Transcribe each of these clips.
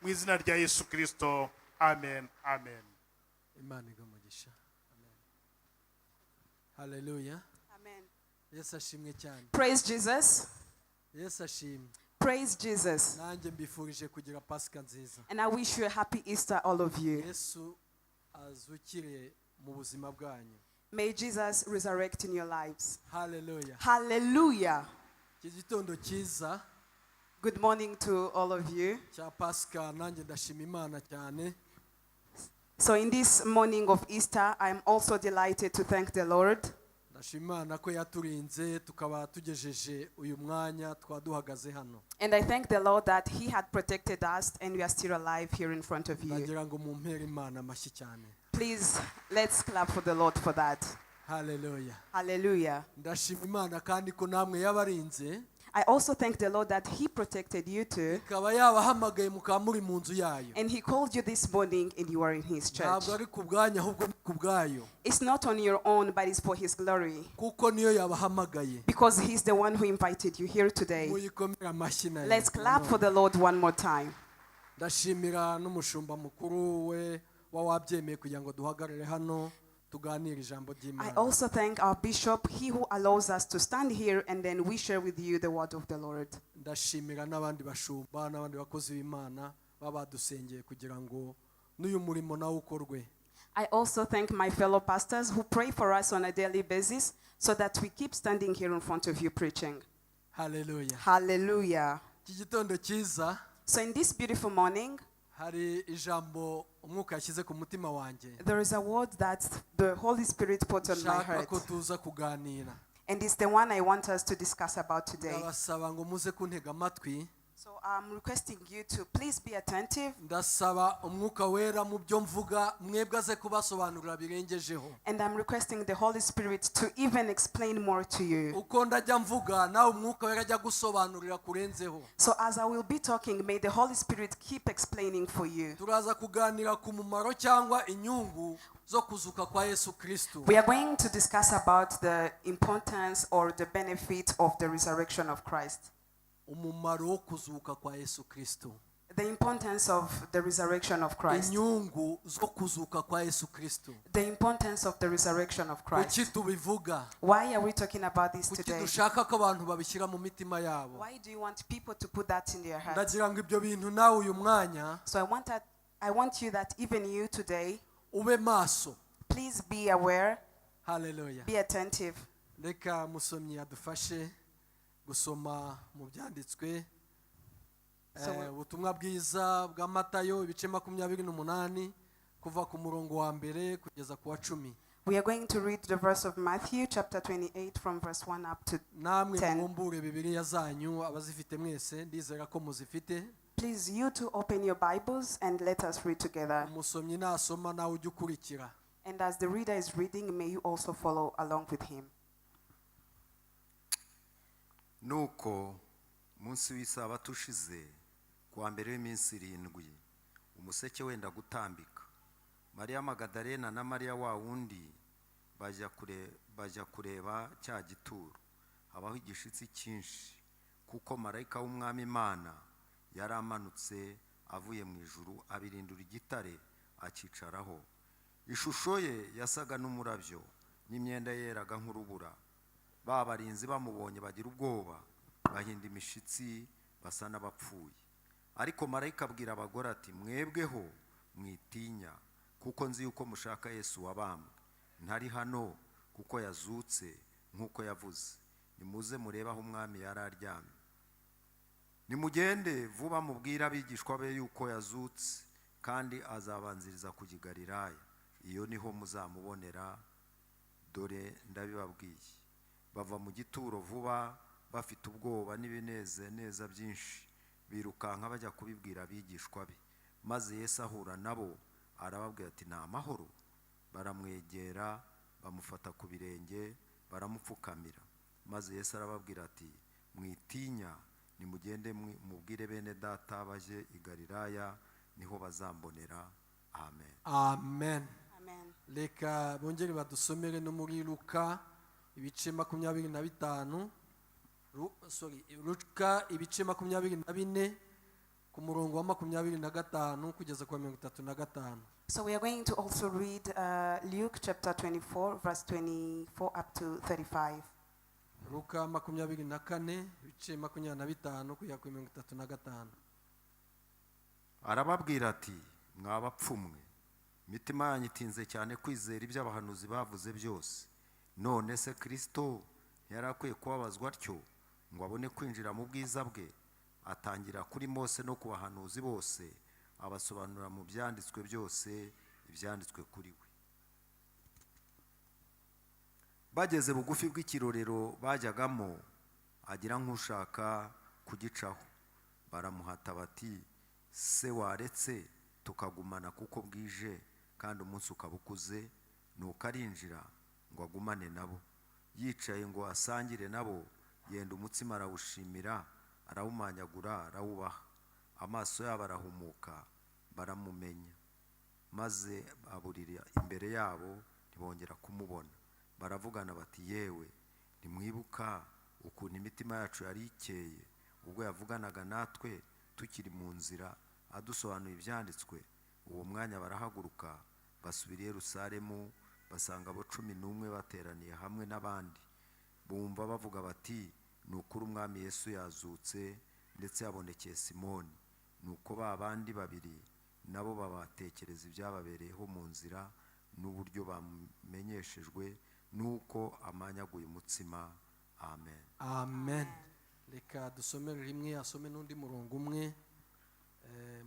Mu izina rya Yesu Kirisito, amen, amen. Imana iguhe umugisha. Amen, haleluya. Amen. Yesu ashimwe cyane. Praise Jesus. Yesu ashimwe. Praise Jesus. Nanjye mbifurije kugira Pasika nziza. And I wish you a happy Easter, all of you. Yesu azukire mu buzima bwanyu. May Jesus resurrect in your lives. Haleluya. Hallelujah. Iki gitondo cyiza Good morning to all of you. Cya Pasika, nanjye ndashima Imana cyane. So, in this morning of Easter, I'm also delighted to thank the Lord. Ndashima Imana ko yaturinze tukaba tugejeje uyu mwanya twaba duhagaze hano. And I thank the Lord that He had protected us and we are still alive here in front of you. Ndagira ngo mumpere Imana amashyi cyane. Please, let's clap for the Lord for that. Haleluya. Hallelujah. Ndashima Imana kandi ko namwe yabarinze, I also thank the Lord that He protected you too. Ikaba yabahamagaye mukaba muri mu nzu yayo. And He called you this morning and you are in His church. Ntabwo ari ku bwanyu, ahubwo ni ku bwayo. It's not on your own, but it's for His glory. Kuko niyo yabahamagaye. Because He's the one who invited you here today. Muyikomere amashyi nayo. Let's clap for the Lord one more time. Ndashimira n'umushumba mukuru we wa wabyemeye kugira ngo duhagarare hano tuganire ijambo I ry'Imana. Also thank our bishop, he who allows us to stand here and then we share with you the word of the Lord. Ndashimira n'abandi bashumba n'abandi bakozi b'Imana baba badusengeye kugira ngo n'uyu murimo nawe ukorwe. I also thank my fellow pastors who pray for us on a daily basis so that we keep standing here in front of you preaching. Haleluya. Hallelujah. Iki gitondo cyiza, So, in this beautiful morning, hari ijambo Umwuka yashyize ku mutima wanjye, there is a word that the Holy Spirit put on my nshaka heart. Ko tuza kuganira. And it's the one I want us to discuss about today. Ndabasaba ngo muze kuntega amatwi. So, I'm requesting you to please be attentive. Ndasaba Umwuka Wera mu byo mvuga mwebwe aze kubasobanurira birengejeho. And I'm requesting the Holy Spirit to even explain more to you. Uko ndajya mvuga, nawe Umwuka Wera ajya gusobanurira kurenzeho. So, as I will be talking, may the Holy Spirit keep explaining for you. Turaza kuganira ku mumaro cyangwa inyungu zo kuzuka kwa Yesu Kristo. We are going to discuss about the importance or the benefit of the resurrection of Christ. Umumaro wo kuzuka kwa Yesu Kristo. The importance of the resurrection of Christ. Inyungu zo kuzuka kwa Yesu Kristo. The importance of the resurrection of Christ. Kuki tubivuga? Why are we talking about this Kuki today? dushaka ko abantu babishyira mu mitima yabo? Why do you want people to put that in their hearts? Ndagira ngo ibyo bintu nawe uyu mwanya So I want you that even you today, ube maso. Please be aware, Haleluya. Be attentive. Reka musomyi adufashe gusoma mu byanditswe. Ubutumwa bwiza bwa Matayo, ibice 28, kuva ku murongo wa mbere kugeza ku wa 10. We are going to read the verse of Matthew chapter 28 from verse 1 up to Namwe 10. Mubumbure Bibiliya zanyu, abazifite mwese ndizera ko muzifite. Please, you to open your Bibles and let us read together. Umusomyi nasoma nawe ujye ukurikira. And as the reader is reading, may you also follow along with him. Nuko umunsi w'isabato ushize, ku wa mbere w'iminsi 7, umuseke wenda gutambika, Mariya Magadalena na Mariya wa wundi bajya kureba cya gituro. Habaho igishitsi cyinshi, kuko marayika w'Umwami Imana yari amanutse avuye mu ijuru, abirindura igitare akicaraho. Ishusho ye yasaga n'umurabyo, n'imyenda ye yeraga nk'urubura. Ba barinzi bamubonye bagira ubwoba, bahinda imishitsi, basa n'abapfuye. Ariko marayika abwira abagore ati: "Mwebweho mwitinya, kuko nzi yuko mushaka Yesu wabambwe. Ntari hano, kuko yazutse nk'uko yavuze. Nimuze murebe aho Umwami yari aryamye. Nimugende vuba mubwire abigishwa be yuko yazutse, kandi azabanziriza kujya i Galilaya. Iyo niho muzamubonera. Dore ndabibabwiye." Bava mu gituro vuba, bafite ubwoba n'ibinezaneza byinshi, birukanka bajya kubibwira abigishwa be. Maze Yesu ahura nabo, arababwira ati: "Ni amahoro." Baramwegera, bamufata ku birenge, baramupfukamira. Maze Yesu arababwira ati: "Mwitinya, nimugende mubwire bene data bajye i Galilaya, niho bazambonera." Amen. Amen. Amen. Reka bongere badusomere no muri Luka ibice 25, sorry, Luka ibice 24, Ku murongo wa 25 kugeza ku wa 35. So we are going to also read Luke chapter 24, verse 24 up to 35. Luka 24, ibice 25 kugera kuri 35. Arababwira ati: "Mwa bapfu mwe, imitima yanyu itinze cyane kwizera ibyo abahanuzi bavuze byose. None se Kirisito ntiyari akwiye kubabazwa atyo ngo abone kwinjira mu bwiza bwe?" Atangira kuri Mose no ku bahanuzi bose, abasobanurira mu byanditswe byose ibyanditswe kuri we. Bageze bugufi bw'ikirorero bajyagamo, agira nk'ushaka kugicaho. Baramuhata bati: "Se waretse tukagumana, kuko bwije kandi umunsi ukaba ukuze?" Nuko arinjira ngo agumane nabo. Yicaye ngo asangire nabo, yenda umutsima, arawushimira, arawumanyagura, arawubaha. Amaso yabo arahumuka, baramumenya, maze aburira imbere yabo, ntibongera kumubona. Baravugana bati: "Yewe, ntimwibuka ukuntu imitima yacu yari ikeye ubwo yavuganaga natwe tukiri mu nzira, adusobanuye ibyanditswe?" Uwo mwanya barahaguruka, basubira i Yerusalemu, basanga abo 11 bateraniye hamwe n'abandi. Bumva bavuga bati: "Ni ukuri, Umwami Yesu yazutse, ndetse yabonekeye Simoni." Nuko ba bandi babiri nabo babatekereza ibyababereyeho mu nzira n'uburyo bamenyeshejwe n'uko amanyaguye umutsima. Amen. Amen. Reka dusomere rimwe, asome n'undi murongo umwe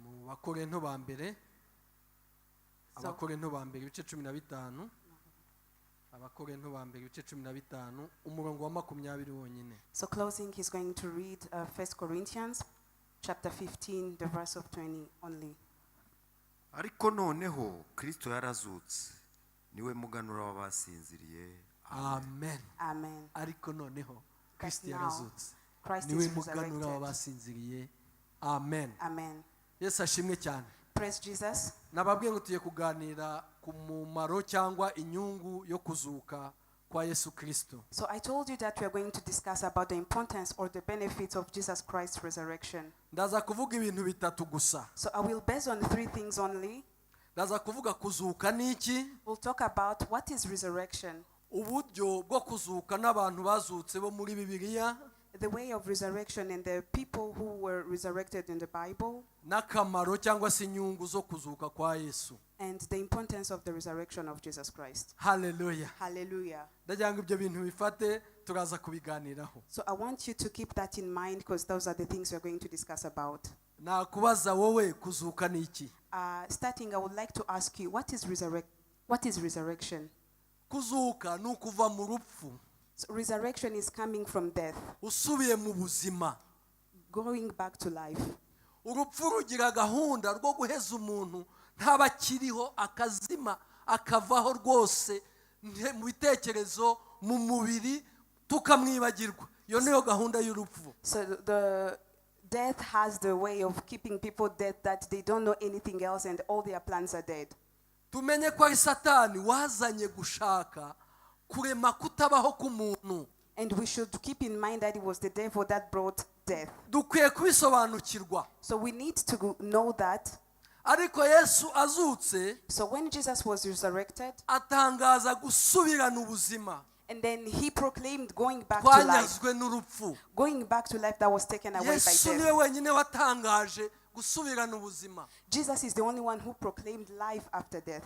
mu Bakorento ba mbere. Abakorento ba mbere ibice 15, Abakorento ba mbere ibice 15, umurongo wa 20 wonyine. So closing, he's going to read 1 Corinthians chapter 15, the verse of 20 only. Ariko noneho Kirisito yarazutse, niwe muganura w'abasinziriye. Amen. Amen. Ariko noneho Kristo Now, yarazutse, Christ niwe is muganura resurrected. w'abasinziriye. Amen. Amen. Yesu ashimwe cyane. Praise Jesus. Nababwiye ngo tugiye kuganira ku mumaro cyangwa inyungu yo kuzuka kwa Yesu Kirisito. So I told you that we are going to discuss about the importance or the benefits of Jesus Christ's resurrection. Ndaza kuvuga ibintu bitatu gusa. So I will base on three things only. Ndaza kuvuga kuzuka ni iki, We'll talk about what is resurrection, uburyo bwo kuzuka n'abantu bazutse bo muri Bibiliya, the way of resurrection and the people who were resurrected in the Bible, n'akamaro cyangwa se inyungu zo kuzuka kwa Yesu. And the importance of the resurrection of Jesus Christ. Haleluya. Hallelujah. Ndagira ngo ibyo bintu bifate, turaza kubiganiraho. So I want you to keep that in mind because those are the things we're going to discuss about. Nakubaza wowe, kuzuka ni iki? Starting, I would like to ask you, what is resurrection? Kuzuka ni ukuva mu rupfu So resurrection is coming from death, usubiye mu buzima. Going back to life. Urupfu rugira gahunda rwo guheza umuntu ntaba akiriho, akazima, akavaho rwose mu bitekerezo, mu mubiri, tukamwibagirwa. Iyo niyo gahunda y'urupfu. So the death has the way of keeping people dead, that they don't know anything else and all their plans are dead. Tumenye ko ari Satani wazanye gushaka kurema kutabaho k'umuntu. And we should keep in mind that it was the devil that brought death. Dukwiye kubisobanukirwa. So we need to know that. Ariko Yesu azutse, So when Jesus was resurrected, atangaza gusubirana ubuzima and then he proclaimed going back to life, twanyazwe n'urupfu. Going back to life that was taken away by Yesu niwe death. wenyine watangaje gusubirana ubuzima. Jesus is the only one who proclaimed life after death.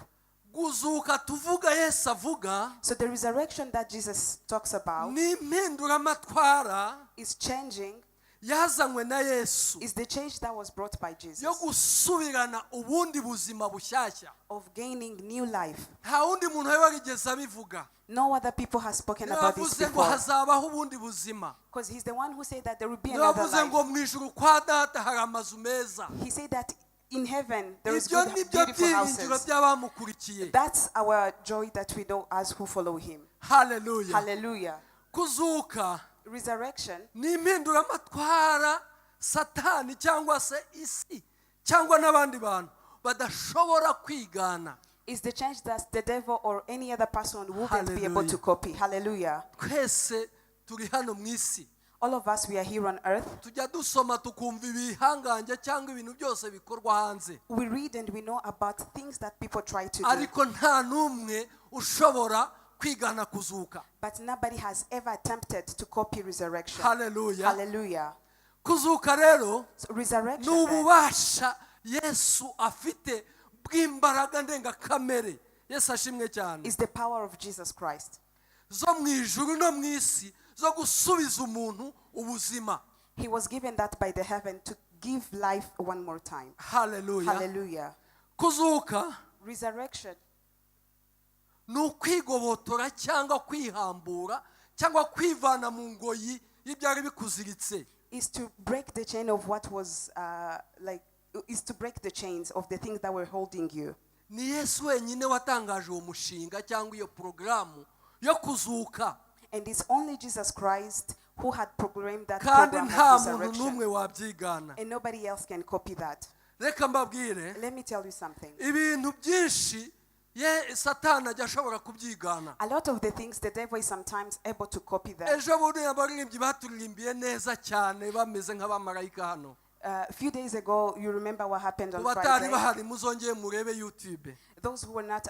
Kuzuka tuvuga, Yesu avuga, So the resurrection that Jesus talks about ni impinduramatwara is changing, yazanywe na Yesu is the change that was brought by Jesus yo gusubirana ubundi buzima bushyashya. Of gaining new life. Nta wundi muntu wari warigeze abivuga. No other people has spoken Niwe about this wavuze ngo before. hazabaho ubundi buzima. Because he's the one who said that there will be Niwe another wavuze life. ngo mu ijuru kwa Data hari amazu meza. He said that in heaven there is Ibyo good, ni byo beautiful byiringiro houses. by'abamukurikiye. That's our joy that we know as who follow him. Haleluya. Hallelujah. Kuzuka Resurrection ni impinduramatwara Satani cyangwa se isi cyangwa n'abandi bantu badashobora kwigana. Is the change that the devil or any other person wouldn't be able Hallelujah. to copy. Hallelujah. Twese turi hano mu isi. All of us, we are here on earth. Tujya dusoma tukumva ibihangange cyangwa ibintu byose bikorwa hanze. We read and we know about things that people try to do. Ariko nta n'umwe ushobora kwigana kuzuka. But nobody has ever attempted to copy resurrection. Hallelujah. Hallelujah. Kuzuka rero So resurrection ni then, ububasha Yesu afite bw'imbaraga ndengakamere. Yesu ashimwe cyane. Is the power of Jesus Christ. Zo mu ijuru no mu isi zo gusubiza umuntu ubuzima. He was given that by the heaven to give life one more time. Haleluya. Hallelujah. Kuzuka Resurrection ni ukwigobotora cyangwa kwihambura cyangwa kwivana mu ngoyi y'ibyari bikuziritse. Is to break the chain of what was like, is to break the chains of the things that were holding you. Ni Yesu wenyine watangaje uwo mushinga cyangwa iyo porogaramu yo kuzuka. And it's only Jesus Christ who had proclaimed that Kandi program nta of muntu resurrection. n'umwe wabyigana. And nobody else can copy that. Reka mbabwire. Let me tell you something. Ibintu byinshi ye Satani ajya ashobora kubyigana. A lot of the things the devil is sometimes able to copy them. Ejo bundi abaririmbyi baturirimbiye neza cyane bameze nk'abamarayika hano. A few days ago, you remember what happened on Ku batari Friday. bahari muzongeye murebe YouTube. Those who were not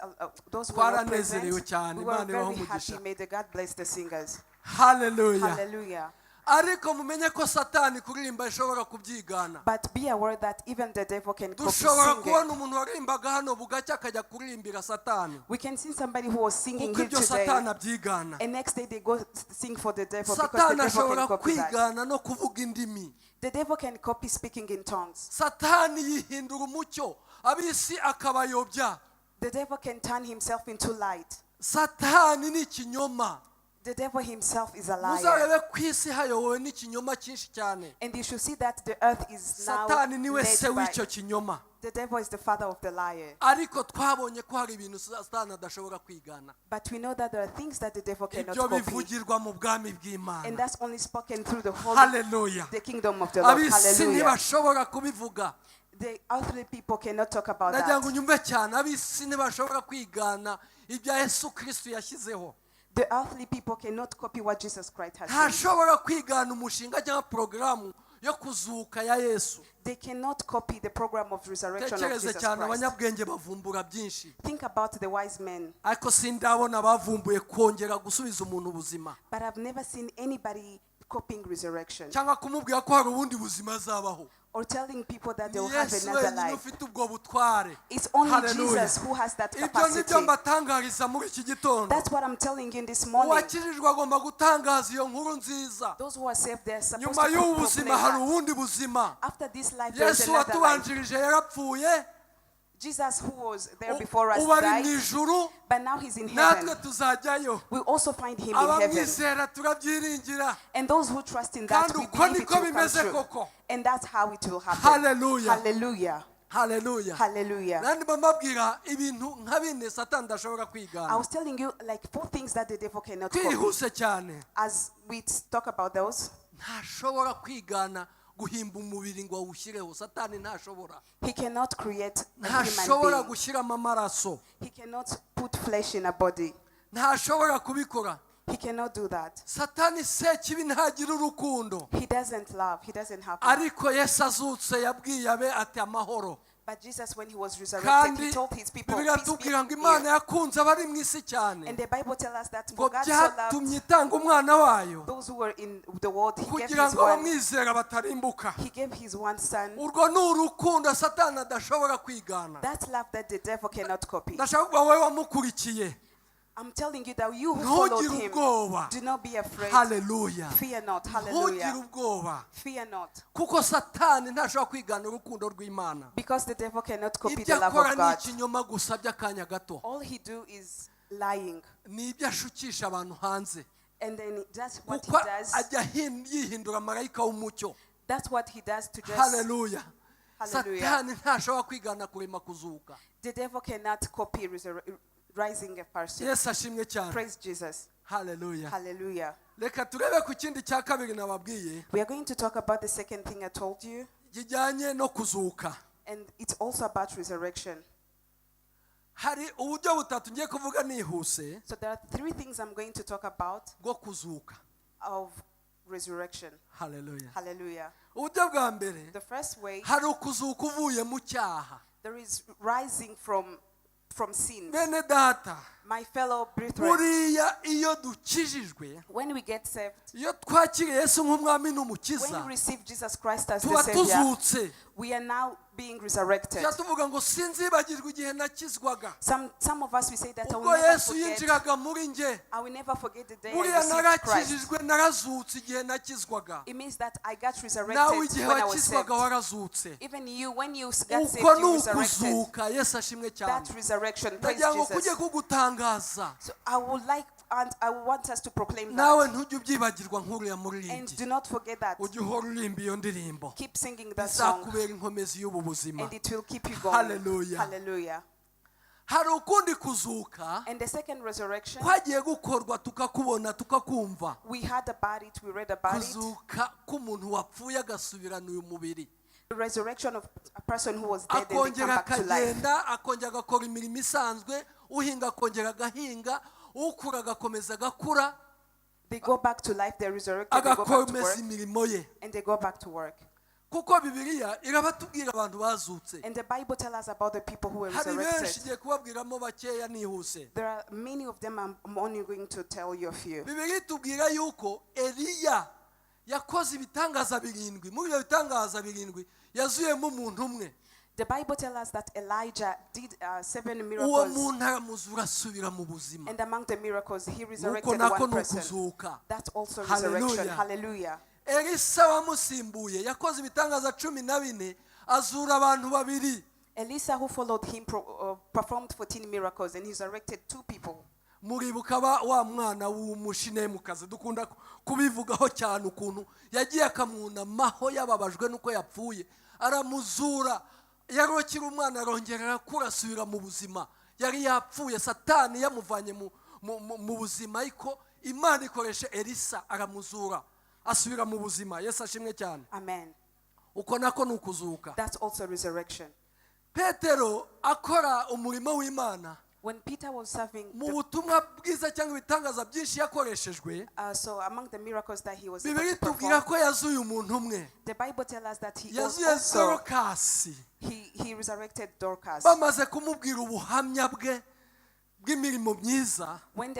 Twaranezerewe present, cyane, we were Imana ibahe very umugisha. happy. May the God bless the singers. Haleluya. Hallelujah. Ariko mumenye ko Satani kuririmba ishobora kubyigana. But be aware that even the devil can copy Dushobora singing. kubona umuntu waririmbaga hano bugacya akajya kuririmbira Satani, We can see somebody who was singing kuko here ibyo today, Satani abyigana. and next day they go sing for the devil because the Satani devil ashobora can copy that. kwigana no kuvuga indimi. The devil can copy speaking in tongues. Satani yihindura umucyo ab'isi akabayobya. The devil can turn himself into light. Satani ni ikinyoma. The devil himself is a liar. Muzarebe ku isi hayobowe n'ikinyoma cyinshi cyane. And you should see that the earth is now Satani niwe led se by w'icyo kinyoma. The devil is the father of the liar. Ariko twabonye ko hari ibintu Satani adashobora kwigana. But we know that there are things that the devil cannot Ibyo copy. bivugirwa mu bwami And bw'Imana. that's only spoken through the holy Haleluya. the kingdom of the Lord. Ab'isi Hallelujah. ntibashobora kubivuga. The earthly people cannot talk about Ndagira ngo that. unyumve cyane, ab'isi ntibashobora kwigana ibya Yesu Kristo yashyizeho. The earthly people cannot copy what Jesus Christ has done. Ntashobora kwigana umushinga cyangwa porogaramu yo kuzuka ya Yesu. They cannot copy the program of resurrection of Tekereze Jesus cyane, Christ. abanyabwenge bavumbura byinshi, Think about the wise men, ariko sindabona bavumbuye kongera gusubiza umuntu ubuzima but I've never seen anybody copying resurrection cyangwa kumubwira ko hari ubundi buzima azabaho. Or telling people that Ni they'll have Yesu another wenyine life. ufite ubwo butware. It's only Hallelujah. Jesus who has that Ibyo capacity. nibyo mbatangariza muri iki gitondo. That's what I'm telling you this morning. Uwakijijwe agomba gutangaza iyo nkuru nziza. Those who are saved, they're supposed Nyuma to y'ubu buzima proclaim hari that. ubundi buzima. After this life, there is Yesu another life. watubanjirije yarapfuye, Jesus, who was there before us, ubu ari mu died, ijuru, but now he's in natwe heaven. tuzajyayo. We also find him in heaven. Abamwizera turabyiringira. And those who trust in that, Kandi we uko believe it niko will come bimeze true. koko. And that's how it will happen. Hallelujah. Hallelujah. Haleluya. Hallelujah. Nandi mbabwira ibintu nka bine Satani adashobora I kwigana. was telling you like four things that the devil cannot copy. Twihuse cyane. As we talk about those, Ntashobora kwigana guhimba umubiri ngo awushyireho. Satani ntashobora. He cannot create a human Ntashobora being. gushyiramo amaraso. He cannot put flesh in a body. Ntashobora kubikora. He cannot do that. Satani sekibi ntagira urukundo. He doesn't love. He doesn't have love. Ariko Yesu azutse yabwiye abe ati amahoro. But Jesus, when he was resurrected, Kandi he told his people, Bibiliya "Peace be itubwira ngo with Imana you." yakunze abari mu isi cyane And the Bible tells us that ngo for God so loved byatumye itanga umwana wayo those who were in the world, he gave kugira his ngo one, abamwizera batarimbuka. he gave his one son. Urwo ni urukundo Satani adashobora kwigana. That love that the devil cannot copy. Ndashaka kuvuga wowe wamukurikiye, I'm telling you that you who followed ntugire him, ubwoba. do not be afraid. Haleluya. Fear not. Ntugire Hallelujah. ubwoba, Fear not. kuko Satani ntashobora kwigana urukundo rw'Imana. Because the devil cannot copy Ibyo the love akora of ni God. ikinyoma gusa by'akanya gato. All he do is lying. Ni ibyo ashukisha abantu hanze, And then that's what he kuko does. ajya yihindura marayika w'umucyo. That's what he does to just Haleluya. Hallelujah. Satani ntashobora kwigana kurema kuzuka. The devil cannot copy rising a person. Yesu ashimwe cyane. Praise Jesus. Haleluya. Hallelujah. Reka turebe ku kindi cya kabiri nababwiye We are going to talk about the second thing I told you, kijyanye no kuzuka. And it's also about resurrection. Hari uburyo butatu ngiye kuvuga nihuse So there are three things I'm going to talk about bwo kuzuka. Of resurrection. Haleluya. Hallelujah. Uburyo bwa mbere, The first way, hari ukuzuka uvuye mu cyaha. There is rising from sin. Bene data, My fellow brethren, buriya iyo dukijijwe, when we get saved, iyo twakiriye Yesu nk'umwami n'umukiza, when we receive Jesus Christ as the tuba Savior, tuzutse. We are now being resurrected. Tujya tuvuga ngo sinzibagirwa igihe nakizwaga. Some of us, we say that I will Ubwo never Yesu forget. yinjiraga muri njye, I will never forget the day I buriya received Christ. narakijijwe, narazutse igihe nakizwaga. It means that I got Nawe resurrected igihe when I was wakizwaga saved. warazutse. Even you, when you got saved, Uko you ni resurrected. ukuzuka. Yesu ashimwe cyane. That resurrection, praise Ndagira ngo kujye Jesus. kugutangaza. So I would like and I want us to proclaim Nawe that. ntujye ubyibagirwa nk'uriya And muririmbyi. do not forget that. Ujye uhora uririmba iyo ndirimbo. Keep singing that song Izakubera inkomezi y'ubu buzima. and it will keep you going. Hallelujah. Hallelujah. Hari ukundi kuzuka And the second resurrection, kwagiye gukorwa, tukakubona, tukakumva. We heard about it, we read about it. Kuzuka k'umuntu wapfuye agasubirana uyu mubiri, The resurrection of a person who was dead and they come akongera back to life. akagenda, akongera agakora imirimo isanzwe, uhinga akongera agahinga, ukura agakomeza agakura, They go back to life, they're resurrected, they go back to agakomeza work, imirimo ye. And they go back to work. Kuko Bibiliya irabatubwira abantu bazutse. And the Bible tells us about the people who were Hari benshi, resurrected. igiye kubabwiramo bakeya nihuse. There are many of them. I'm only going to tell you a few. Bibiliya itubwira yuko Eliya yakoze ibitangaza birindwi. Muri ibyo bitangaza birindwi yazuyemo umuntu umwe. The Bible tells us that Elijah did seven Uwo miracles, muntu aramuzura asubira mu buzima. And among the miracles, he Nuko resurrected nako one ni person. ukuzuka. That's also resurrection. Hallelujah. Hallelujah. Elisa wamusimbuye yakoze ibitangaza 14, azura abantu babiri. Elisa, who followed him, performed 14 miracles and he resurrected two people. Muribuka ba wa mwana w'umushinemukazi dukunda kubivugaho cyane, ukuntu yagiye akamwunamaho yababajwe n'uko yapfuye, aramuzura. Yari akiri umwana, arongera arakura, asubira mu buzima. Yari yapfuye, Satani yamuvanye mu buzima, ariko Imana ikoresha Elisa aramuzura asubira mu buzima. Yesu ashimwe cyane. Amen. Uko nako ni ukuzuka. That's also resurrection. Petero akora umurimo w'Imana, When Peter was serving, mu butumwa bwiza cyangwa ibitangaza byinshi yakoreshejwe, so among the miracles that he was able Bibiliya to itubwira perform, ko yazuye umuntu umwe. The Bible tells us that he was Yazuye also Dorokasi. he resurrected Dorcas. Bamaze kumubwira ubuhamya bwe bw'imirimo myiza, When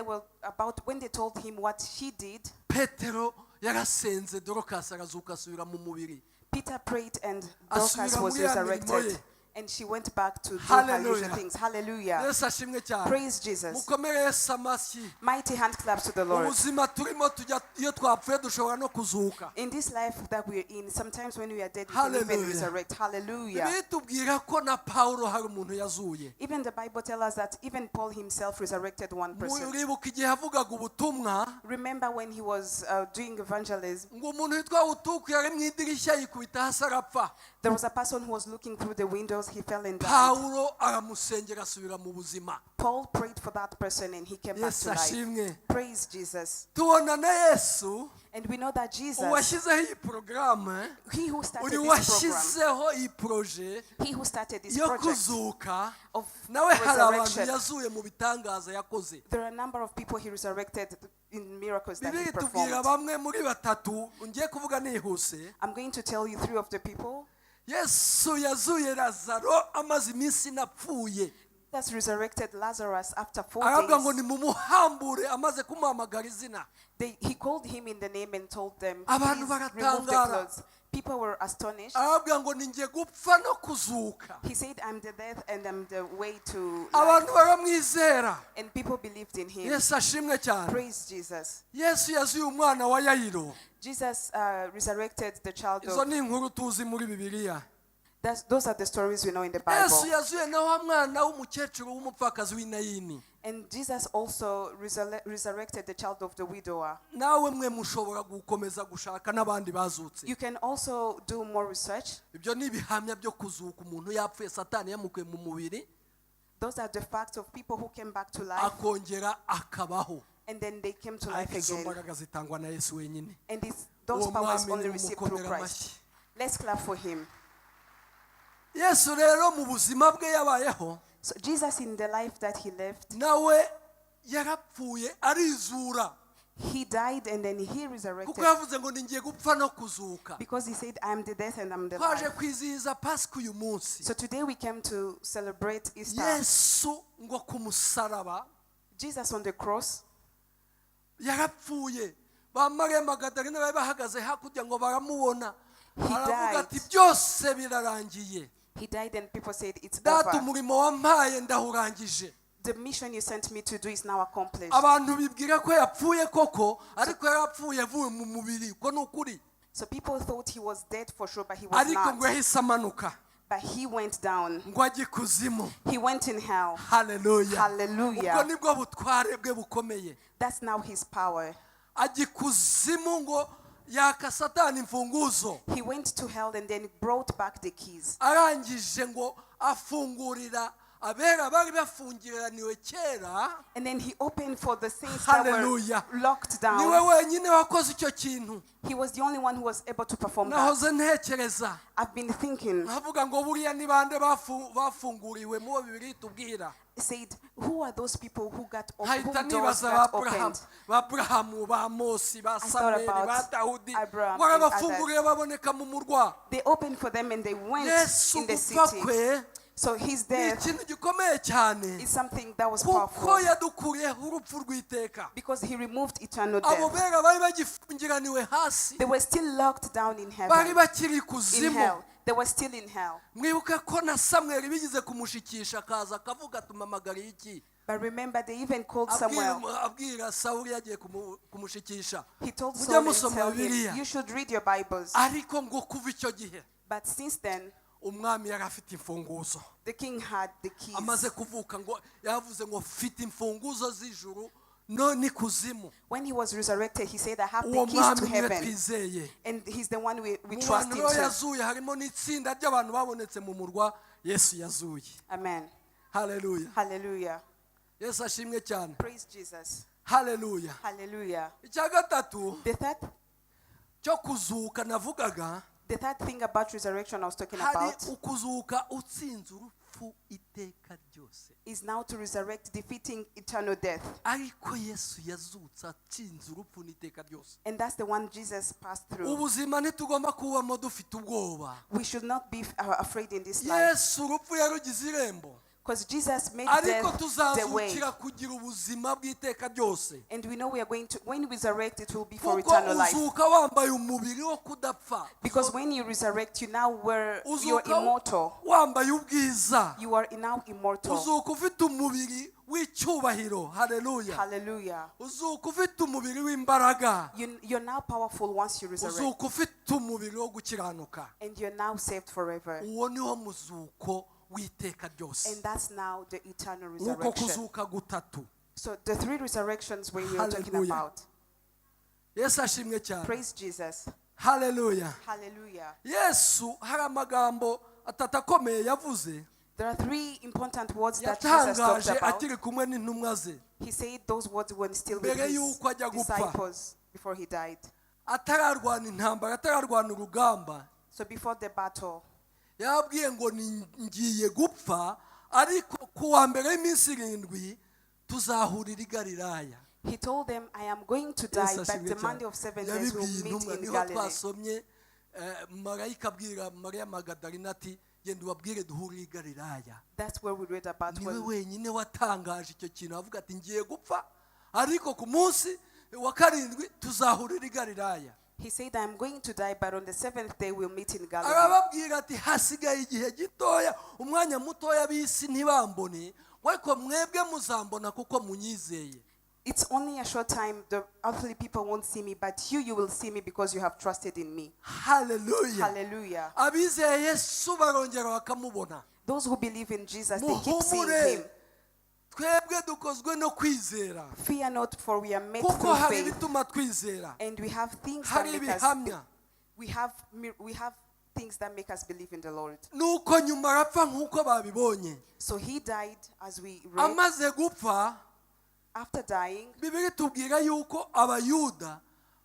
they told him what she did, Petero yarasenze, Dorokasi arazuka asubira mu mubiri. Peter prayed and Dorcas Asubira was muri ya mirimo resurrected. ye. And she went back to do her usual Hallelujah. things. Hallelujah. Yesu ashimwe cyane. Praise Jesus. Mukomere Yesu amashyi. Mighty hand claps to the Lord. Ubuzima turimo tujya, iyo twapfuye dushobora no kuzuka. In this life that we're in, sometimes when we are dead, we can even Hallelujah. resurrect. Hallelujah. Bibiliya itubwira ko na Pawulo hari umuntu yazuye. Even the Bible tells us that even Paul himself resurrected one person. Muribuka igihe yavugaga ubutumwa, Remember when he was doing evangelism, ngo umuntu witwa Utuku yari mu idirishya yikubita hasi arapfa. There was a person who was looking through the windows, he fell and died. Pawulo aramusengera asubira mu buzima. Paul prayed for that person and he came back Yesu to life. ashimwe. Praise Jesus. Tubona na Yesu, And we know that Jesus, uwashyizeho iyi porogaramu, he who started uri this program, washyizeho iyi projet he who started this yo project kuzuka, of nawe hari abantu resurrection, yazuye mu bitangaza yakoze. There are a number of people he resurrected in miracles that he Bibiliya itubwira performed. bamwe muri batatu ngiye kuvuga nihuse. I'm going to tell you three of the people. Yesu yazuye Lazaro amaze iminsi inapfuye. Jesus resurrected Lazarus after 4 Aravuga ngo days. nimumuhambure, amaze kumuhamagara izina. He called him in the name and told them, Abantu "Please remove the baratangara. clothes." People were astonished. Arababwira ngo ninjye gupfa no kuzuka. He said, "I'm the death and I'm the way to life." Abantu baramwizera. And people believed in him. Yesu ashimwe cyane. Praise Jesus. Yesu yazuye umwana wa Yayiro. Jesus resurrected the child Izo of. ni inkuru tuzi muri Bibiliya. Those are the stories we know in the Yesu Bible. yazuye na wa mwana w'umukecuru w'umupfakazi w'Inayini. And Jesus also resurrected the child of the widower. Nawe mwe mushobora gukomeza gushaka n'abandi bazutse. You can also do more research. Ibyo ni ibihamya byo kuzuka, umuntu yapfuye, Satani yamukuye mu mubiri, Those are the facts of people who came back to life akongera akabaho. And then they came to life Ariko izo again. mbaraga zitangwa na Yesu wenyine. And it's, those Uwo powers mwami only received through nimumukomere Christ. amashyi. Let's clap for him. Yesu rero mu buzima bwe yabayeho, So Jesus, in the life that he lived, nawe yarapfuye arizura. He died and then he resurrected Kuko yavuze ngo ningiye gupfa no kuzuka. Because he said, "I am the death and I'm the Twaje life." kwizihiza Pasika uyu munsi. So today we came to celebrate Easter. Yesu ngo ku musaraba Jesus on the cross, yarapfuye, ba Mariya Magadalena bari bahagaze hakurya ngo baramubona, He aravuga died. ati byose birarangiye. He died and people said, "It's Data, over. umurimo wampaye ndawurangije. The mission you sent me to do is now accomplished." Abantu bibwira ko yapfuye koko, ariko yarapfuye avuye mu mubiri, uko ni ukuri. So people thought he was dead for sure, but he was Ariko ngo not. yahise amanuka But he went down. ngo ajye ikuzimu. He went in hell. Haleluya! Hallelujah. Ubwo nibwo butware bwe bukomeye. That's now his power. Ajya ikuzimu ngo yaka Satani imfunguzo. He went to hell and then brought back the keys. Arangije ngo afungurira abera bari bafungiraniwe kera. And then he opened for the saints that were Hallelujah. locked Niwe down. wenyine wakoze icyo kintu. He was the only one who was able to perform that. Nahoze ntekereza, I've been thinking, nkavuga ngo buriya ni bande bafunguriwe mu bo Bibiliya itubwira? Said, who are those people who got whom Nkahita doors nibaza ba got Aburahamu, opened? ba Aburahamu, ba Mosi, ba I thought Samweli, about ba Dawudi, Abraham and warabafunguriye baboneka mu murwa. They opened for them and they went Yesu in the gupfa city. kwe So his ni death ikintu gikomeye cyane, is something that was kuko powerful yadukuriyeho urupfu rw'iteka. because he removed eternal Abo death. bera bari bagifungiraniwe hasi, They were still locked down in bari heaven, bakiri in ikuzimu. hell. They were still in hell. Mwibuke ko na Samweli bigeze kumushikisha, akaza akavuga tumamagariye iki? But remember, they even called Samuel. Abwira Sawuli yagiye kumushikisha. He told Mujye Saul and musoma tell him, Bibiliya. "You should read your Bibles." Ariko ngo kuva icyo gihe, But since then, umwami yari afite imfunguzo. The king had the keys. Amaze kuvuka ngo yavuze ngo mfite imfunguzo z'ijuru no n'ikuzimu. When he was resurrected, he said, "I have Uwo the keys mwami to niwe heaven." twizeye. And he's the one we Mu trust bantu rero into. yazuye harimo n'itsinda ry'abantu babonetse mu murwa Yesu yazuye. Amen. Haleluya! Hallelujah. Yesu ashimwe cyane. Praise Jesus. Haleluya! Hallelujah. Icya gatatu The third, cyo kuzuka navugaga, the third thing about resurrection I was talking hari about ukuzuka utsinze urupfu iteka ryose. Is now to resurrect, defeating eternal death. Ariko Yesu yazutse atsinze urupfu n'iteka ryose. And that's the one Jesus passed through. Ubuzima ntitugomba kubamo dufite ubwoba. We should not be afraid in this life. Yesu urupfu yarugize irembo, Because Jesus made ariko death the way. tuzazukira kugira ubuzima bw'iteka ryose. And we know we are going to, when we resurrect, it will be for Kuko eternal life. uzuka wambaye umubiri wo kudapfa. Because when you resurrect, you now were, you're Uzuka immortal. wambaye ubwiza. You are now immortal. Uzuka ufite umubiri w'icyubahiro. Haleluya! Hallelujah. Uzuka ufite umubiri w'imbaraga. You're now powerful once you resurrect. Uzuka ufite umubiri wo gukiranuka. And you're now saved forever. Uwo niwo muzuko w'iteka ryose. And that's now the eternal Nk'uko resurrection. kuzuka gutatu. So the three resurrections we are talking Hallelujah. about. Yesu ashimwe cyane. Praise Jesus. Haleluya! Hallelujah. Yesu hari amagambo atatu akomeye yavuze, There are three important words that Jesus talked yatangaje about. akiri kumwe n'intumwa ze, He said those words when still with mbere his y'uko ajya gupfa. Disciples before he died. Atararwana intambara, atararwana urugamba. So before the battle, Yababwiye ngo ngiye gupfa, ariko ku wa mbere w'iminsi irindwi tuzahurira i Galilaya. He told them, "I am going to die, Yesu but ashimwe the cyane. Monday of 7 days we'll Yabibwiye meet intumwa. in Niho Galilee." twasomye marayika abwira Mariya Magadalena ati genda ubabwire duhurire i Galilaya. That's where we read about Niwe when wenyine watangaje icyo kintu, avuga ati ngiye gupfa, ariko ku munsi wa karindwi tuzahurira i Galilaya. He said, "I am going to die, but on the seventh day we'll meet in Galilee." Arababwira ati hasigaye igihe gitoya, umwanya mutoya, b'isi ntibambone, ariko mwebwe muzambona kuko munyizeye. "It's only a short time, the earthly people won't see me, but you will see me because you have trusted in me." Haleluya! Hallelujah. Abizeye Yesu barongera bakamubona. Those who believe in Jesus, they keep seeing Muhumure, him. Twebwe dukozwe no kwizera. "Fear not, for we are made Kuko through hari faith." ibituma twizera, And we have things that hari make us ibihamya. we have things that make us believe in the Lord. Nuko nyuma arapfa nk'uko babibonye. So he died, as we read. Amaze gupfa, After dying, Bibiliya itubwira yuko Abayuda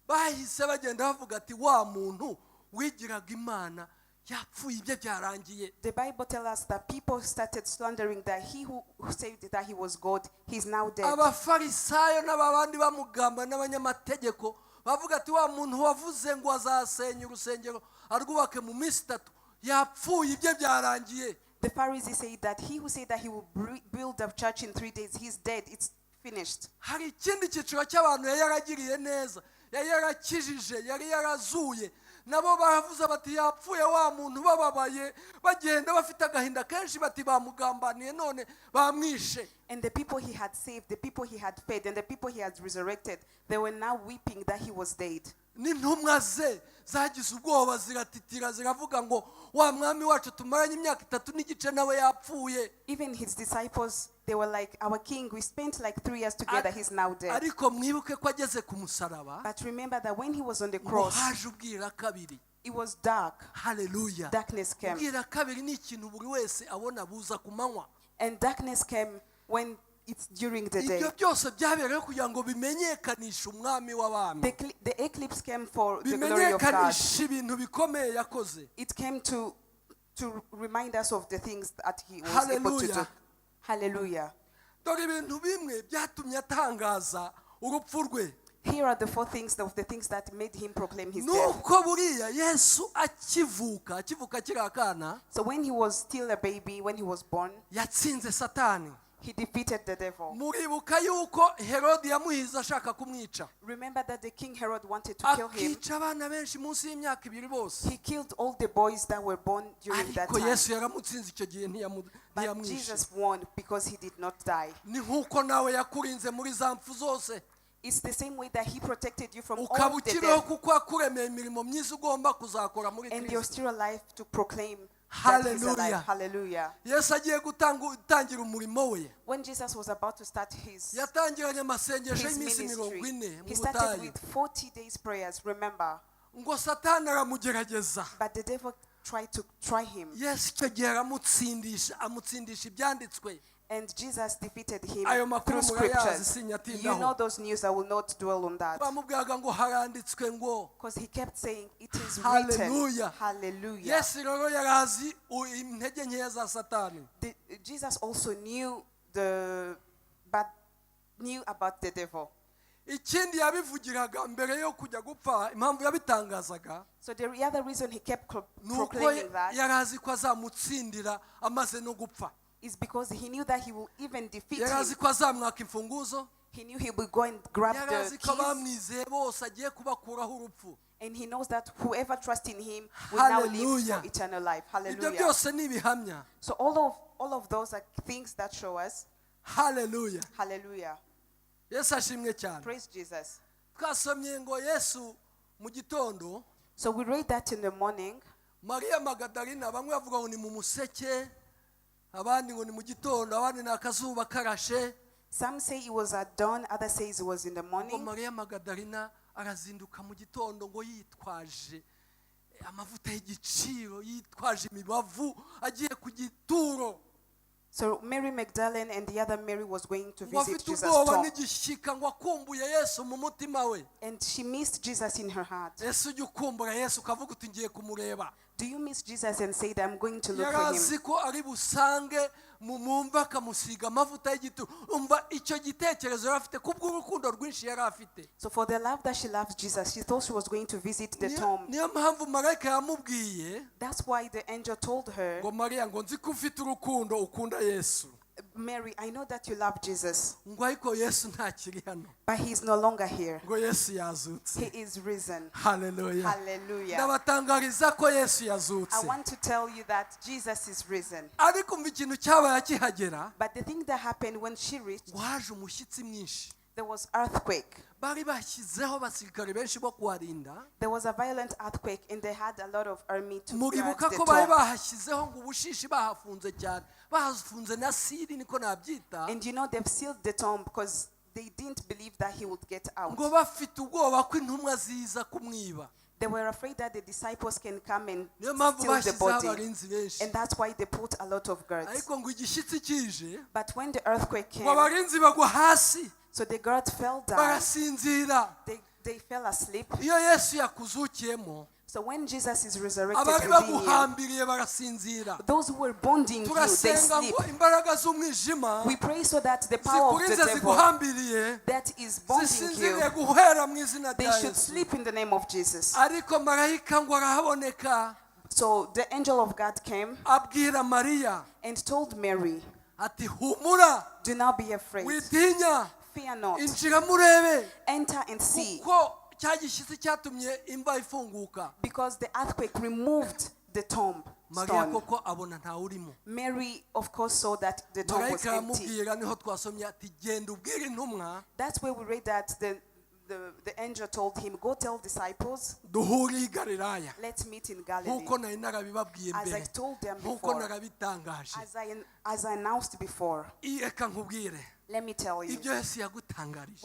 bahise bagenda bavuga ati wa muntu wigiraga Imana Yapfuye, ibye byarangiye. The Bible tells us that people started slandering that he who said that he was God, he's now dead. Abafarisayo n'abandi bamugamba n'abanyamategeko bavuga ati wa muntu wavuze ngo azasenya urusengero arwubake mu minsi 3 yapfuye, ibye byarangiye. The Pharisees said that he who said that he will build a church in 3 days, he's dead. It's finished. Hari ikindi cyiciro cy'abantu yari yaragiriye neza, yari yarakijije, yari yarazuye, nabo baravuze bati yapfuye wa muntu, bababaye bagenda bafite agahinda kenshi bati bamugambaniye none bamwishe. And the people he had saved, the people he had fed, and the people he had resurrected, they were now weeping that he was dead. N'intumwa ze zagize ubwoba ziratitira ziravuga ngo wa mwami wacu tumaranye imyaka 3 n'igice nawe yapfuye. Even his disciples, they were like, "Our king, we spent like 3 years together, he's now dead." Ariko mwibuke ko ageze ku musaraba But remember that when he was on the ngo cross, haje ubwira kabiri. It was dark. Haleluya. Darkness came. Ubwira kabiri ni ikintu buri wese abona buza ku manywa. And darkness came when it's during the day. Ibyo byose byabereyeho kugira ngo bimenyekanishe umwami w'abami, The eclipse came for the glory of God. bimenyekanishe ibintu bikomeye yakoze. It came to remind us of the things that he was able to do. Hallelujah. Hallelujah. Dore ibintu bimwe byatumye atangaza urupfu rwe. Here are the four things of the things that made him proclaim his death. Nuko buriya Yesu akivuka, akivuka akiri akana, So when he was still a baby, when he was born, yatsinze Satani. He defeated the devil. Muribuka yuko Herodi yamuhize ashaka kumwica, Remember that the King Herod wanted to kill him. akica abana benshi munsi y'imyaka 2 bose. He killed all the boys that were born during that Ariko time. Yesu yaramutsinze icyo gihe, But ntiyamwishe. Jesus won because he did not die. Ni nk'uko nawe yakurinze muri za mpfu zose, It's the same way that he protected you from ukaba all the ukiriho death. kuko yakuremeye imirimo myiza ugomba kuzakora muri And you're Kristo. still alive to proclaim that he's alive. Hallelujah. Hallelujah. Yesu agiye gutangira umurimo we, When Jesus was about to start his, yatangiranye amasengesho his y'iminsi mirongo ministry, ine mu he started butayu, with 40 days prayers, remember. ngo Satani aramugerageza. But the devil tried to try him. Yesu icyo gihe aramutsindisha, amutsindisha ibyanditswe. And Jesus defeated him Ayo makuru through murayazi, scriptures. sinyatindaho. You know those news, I will not dwell on that. Bamubwiraga ngo haranditswe ngo. Because he kept saying, "It is written." Hallelujah. Hallelujah. Yesu rero yari azi intege nkeya za Satani. Jesus also knew the but knew about the devil. Ikindi yabivugiraga mbere yo kujya gupfa, impamvu yabitangazaga, So the other reason he kept ni uko proclaiming that yari azi ko azamutsindira amaze no gupfa. Is because he knew that he will even defeat Yari azi him. ko azamwaka imfunguzo. He knew he would go and grab Yari the azi ko keys. abamwizeye bose agiye kubakuraho urupfu. And he knows that whoever trusts in him will now live Hallelujah. for eternal life. Ibyo Hallelujah. byose ni ibihamya. So all of those are things that show us. Haleluya. Hallelujah. Yesu ashimwe cyane. Praise Jesus. Twasomye ngo Yesu mu gitondo, So we read that in the morning. Mariya Magadalina, bamwe bavuga ngo ni mu museke, abandi ngo ni mu gitondo, abandi ni akazuba karashe, Some say it was at dawn, others say it was in the ngo morning. Mariya Magadalina arazinduka mu gitondo ngo yitwaje amavuta y'igiciro, yitwaje imibavu, agiye ku gituro, So Mary Magdalene and the other Mary was going to ngo visit afite Jesus' ubwoba tomb. n'igishyika, ngo akumbuye Yesu mu mutima we. And she missed Jesus in her heart. Ese ujya ukumbura Yesu ukavuga uti ngiye kumureba? Do you miss Jesus and say that I'm going to look Yari for him? azi ko ari busange mu mumva akamusiga amavuta y'igituro. Umva icyo gitekerezo yari afite kubw'urukundo rwinshi yari afite. So for the love that she loves Jesus, she thought she was going to visit the tomb. Niyo mpamvu marayika yamubwiye That's why the angel told her, ngo Mariya, ngo nzi ko ufite urukundo ukunda Yesu, "Mary, I know that you love Jesus, ngo ariko Yesu ntakiri hano, but he's no longer here. ngo Yesu yazutse. He is risen." Haleluya. Hallelujah. Ndabatangariza ko Yesu I yazutse. want to tell you that Jesus is risen. Ariko umva ikintu cyabaye akihagera, But the thing that happened when she reached, ngo haje umushyitsi mwinshi. There was earthquake. Bari bashyizeho abasirikare benshi bo kuharinda. There was a violent earthquake, and they had a lot of army to guard Muribuka the ko bari tomb. bahashyizeho ngo ubushishi bahafunze cyane, bahafunze na siri, niko nabyita, And they've sealed the tomb because they didn't believe that he would get out. ngo bafite ubwoba ko intumwa ziza kumwiba. They were afraid that the disciples can come and Niyo mpamvu steal the bashyizeho body. abarinzi benshi. And that's why they put a lot of guards. Ariko ngo igishyitsi kije, But when the earthquake ngo came, abarinzi bagwa hasi, so the guards fell down. barasinzira. They fell asleep. Iyo Yesu yakuzukiyemo, So when Jesus is resurrected Abari within you, baguhambiriye barasinzira. Those who were bonding you, they Turasenga sleep. ngo imbaraga z'umwijima We pray so that the power of the zikurinze devil ziguhambiriye that is bonding zisinziriye you, guhera mu izina they rya should Yesu. sleep in the name of Jesus. Ariko marayika ngo arahaboneka. So the angel of God came Abwira Mariya and told Mary, ati humura, "Do not be afraid. witinya, Fear not. injira murebe, Enter and see." kuko cya gishyitsi cyatumye imva ifunguka. Because the earthquake removed the tomb Mariya stone. koko abona ntawurimo. Mary, of course, saw that the tomb was Marayika empty. aramubwira, niho twasomye ati genda ubwire intumwa That's where we read that the angel told him, "Go tell disciples, duhure i Galilaya, let's meet in Galilee." nk'uko nari narabibabwiye As mbere, I told them nk'uko before, narabitangaje. as I announced before, Reka nkubwire let me tell you ibyo Yesu yagutangarije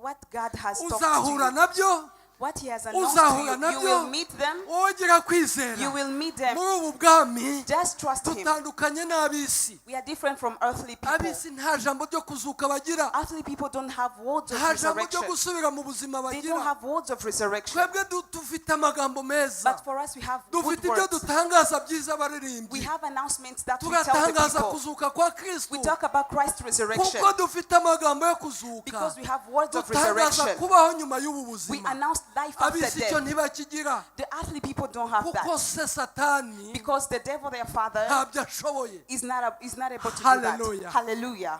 what God has talked to uzahura you, nabyo, what He has announced to uzahura you, you nabyo. will meet them. Wowe gira kwizera. You will meet them. Muri ubu bwami Just trust Him. tutandukanye n'ab'isi. We are different from earthly people. Ab'isi nta jambo ryo kuzuka bagira, Earthly people don't have words of nta jambo ryo resurrection. gusubira mu buzima They don't bagira. have words of resurrection. Twebwe dufite amagambo meza, But for us, we have good dufite ibyo words. dutangaza byiza We abaririmbyi. have announcements that we tell the Turatangaza people. kuzuka kwa Kristo. We talk about Christ's resurrection Kuko dufite amagambo yo kuzuka, because we have words of dutangaza resurrection. kubaho nyuma y'ubu We buzima. announce life after Ab'isi icyo death. ntibakigira, The earthly people don't have kuko that se Satani because the devil, their father, ntabyo ashoboye. is not able to do Hallelujah. that. Hallelujah.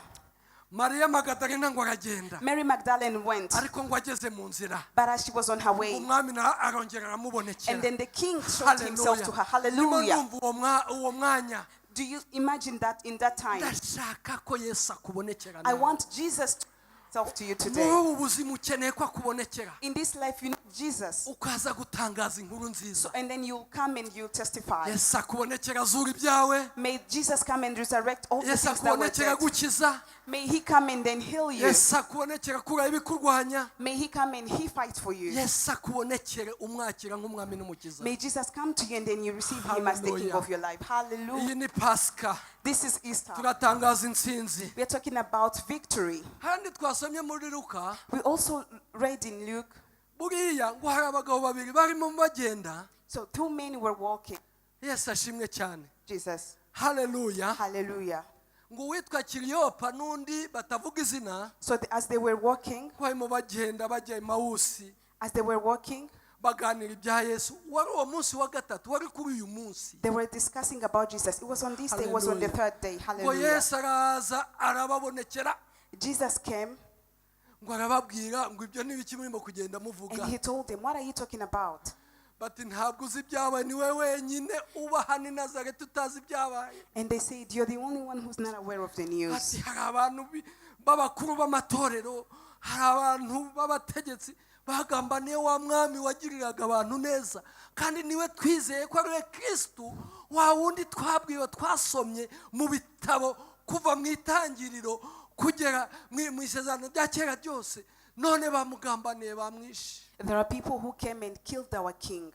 Mariya Magadalena ngo aragenda, Mary Magdalene went, ariko ngo ageze mu nzira, but as she was on her way, umwami nawe arongera aramubonekera. and then the king showed himself to her. Ndimo Hallelujah. ndumva uwo mwanya. Do you imagine that in that time? Ndashaka ko Yesu akubonekera I nawe. want Jesus to himself to you Muri today. ubu buzima ukeneye ko akubonekera, In this life, you need Jesus. ukaza gutangaza inkuru nziza. And then you'll come and you'll testify. Yesu akubonekera azura ibyawe. May Jesus come and resurrect all the Yesu things that were akubonekera dead. gukiza. May he come and then heal you. Yesu akubonekera kuraho ibikurwanya. May he come and he fight for you. Yesu akubonekere umwakira nk'umwami n'umukiza. May Jesus come to you and then you receive him as the king Hallelujah. of your life. Hallelujah. Iyi ni Pasika. This is Easter. Turatangaza intsinzi. We are talking about victory. Kandi twasomye muri Luka, We also read in Luke. Buriya ngo hari abagabo babiri barimo bagenda. So two men were walking. Yesu ashimwe cyane. Jesus. Haleluya. Hallelujah. Ngo uwitwa Kiriyopa n'undi batavuga izina, So as they were walking, ko barimo bagenda bajya Emawusi, as they were walking, baganira ibya Yesu. Wari uwo munsi wa gatatu, wari kuri uyu munsi. they were discussing about Jesus. It was on this day, it was on the Hallelujah. third day. Ngo Hallelujah. Yesu araza arababonekera, Jesus came ngo arababwira ngo ibyo ni ibiki murimo kugenda muvuga? and he told them, "What are you talking about?" Bati ntabwo uzi ibyabaye, ni we wenyine uba hano i Nazareti utazi ibyabaye. And they said, "You're the only one who's not aware of the news." Ati hari abantu b'abakuru b'amatorero, hari abantu b'abategetsi bagambaniye wa mwami wagiriraga abantu neza, kandi niwe twizeye ko ari we Kirisitu wa wundi twabwiwe, twasomye mu bitabo kuva mu itangiriro kugera mu isezerano rya kera ryose, none bamugambaniye bamwishe. There are people who came and killed our king.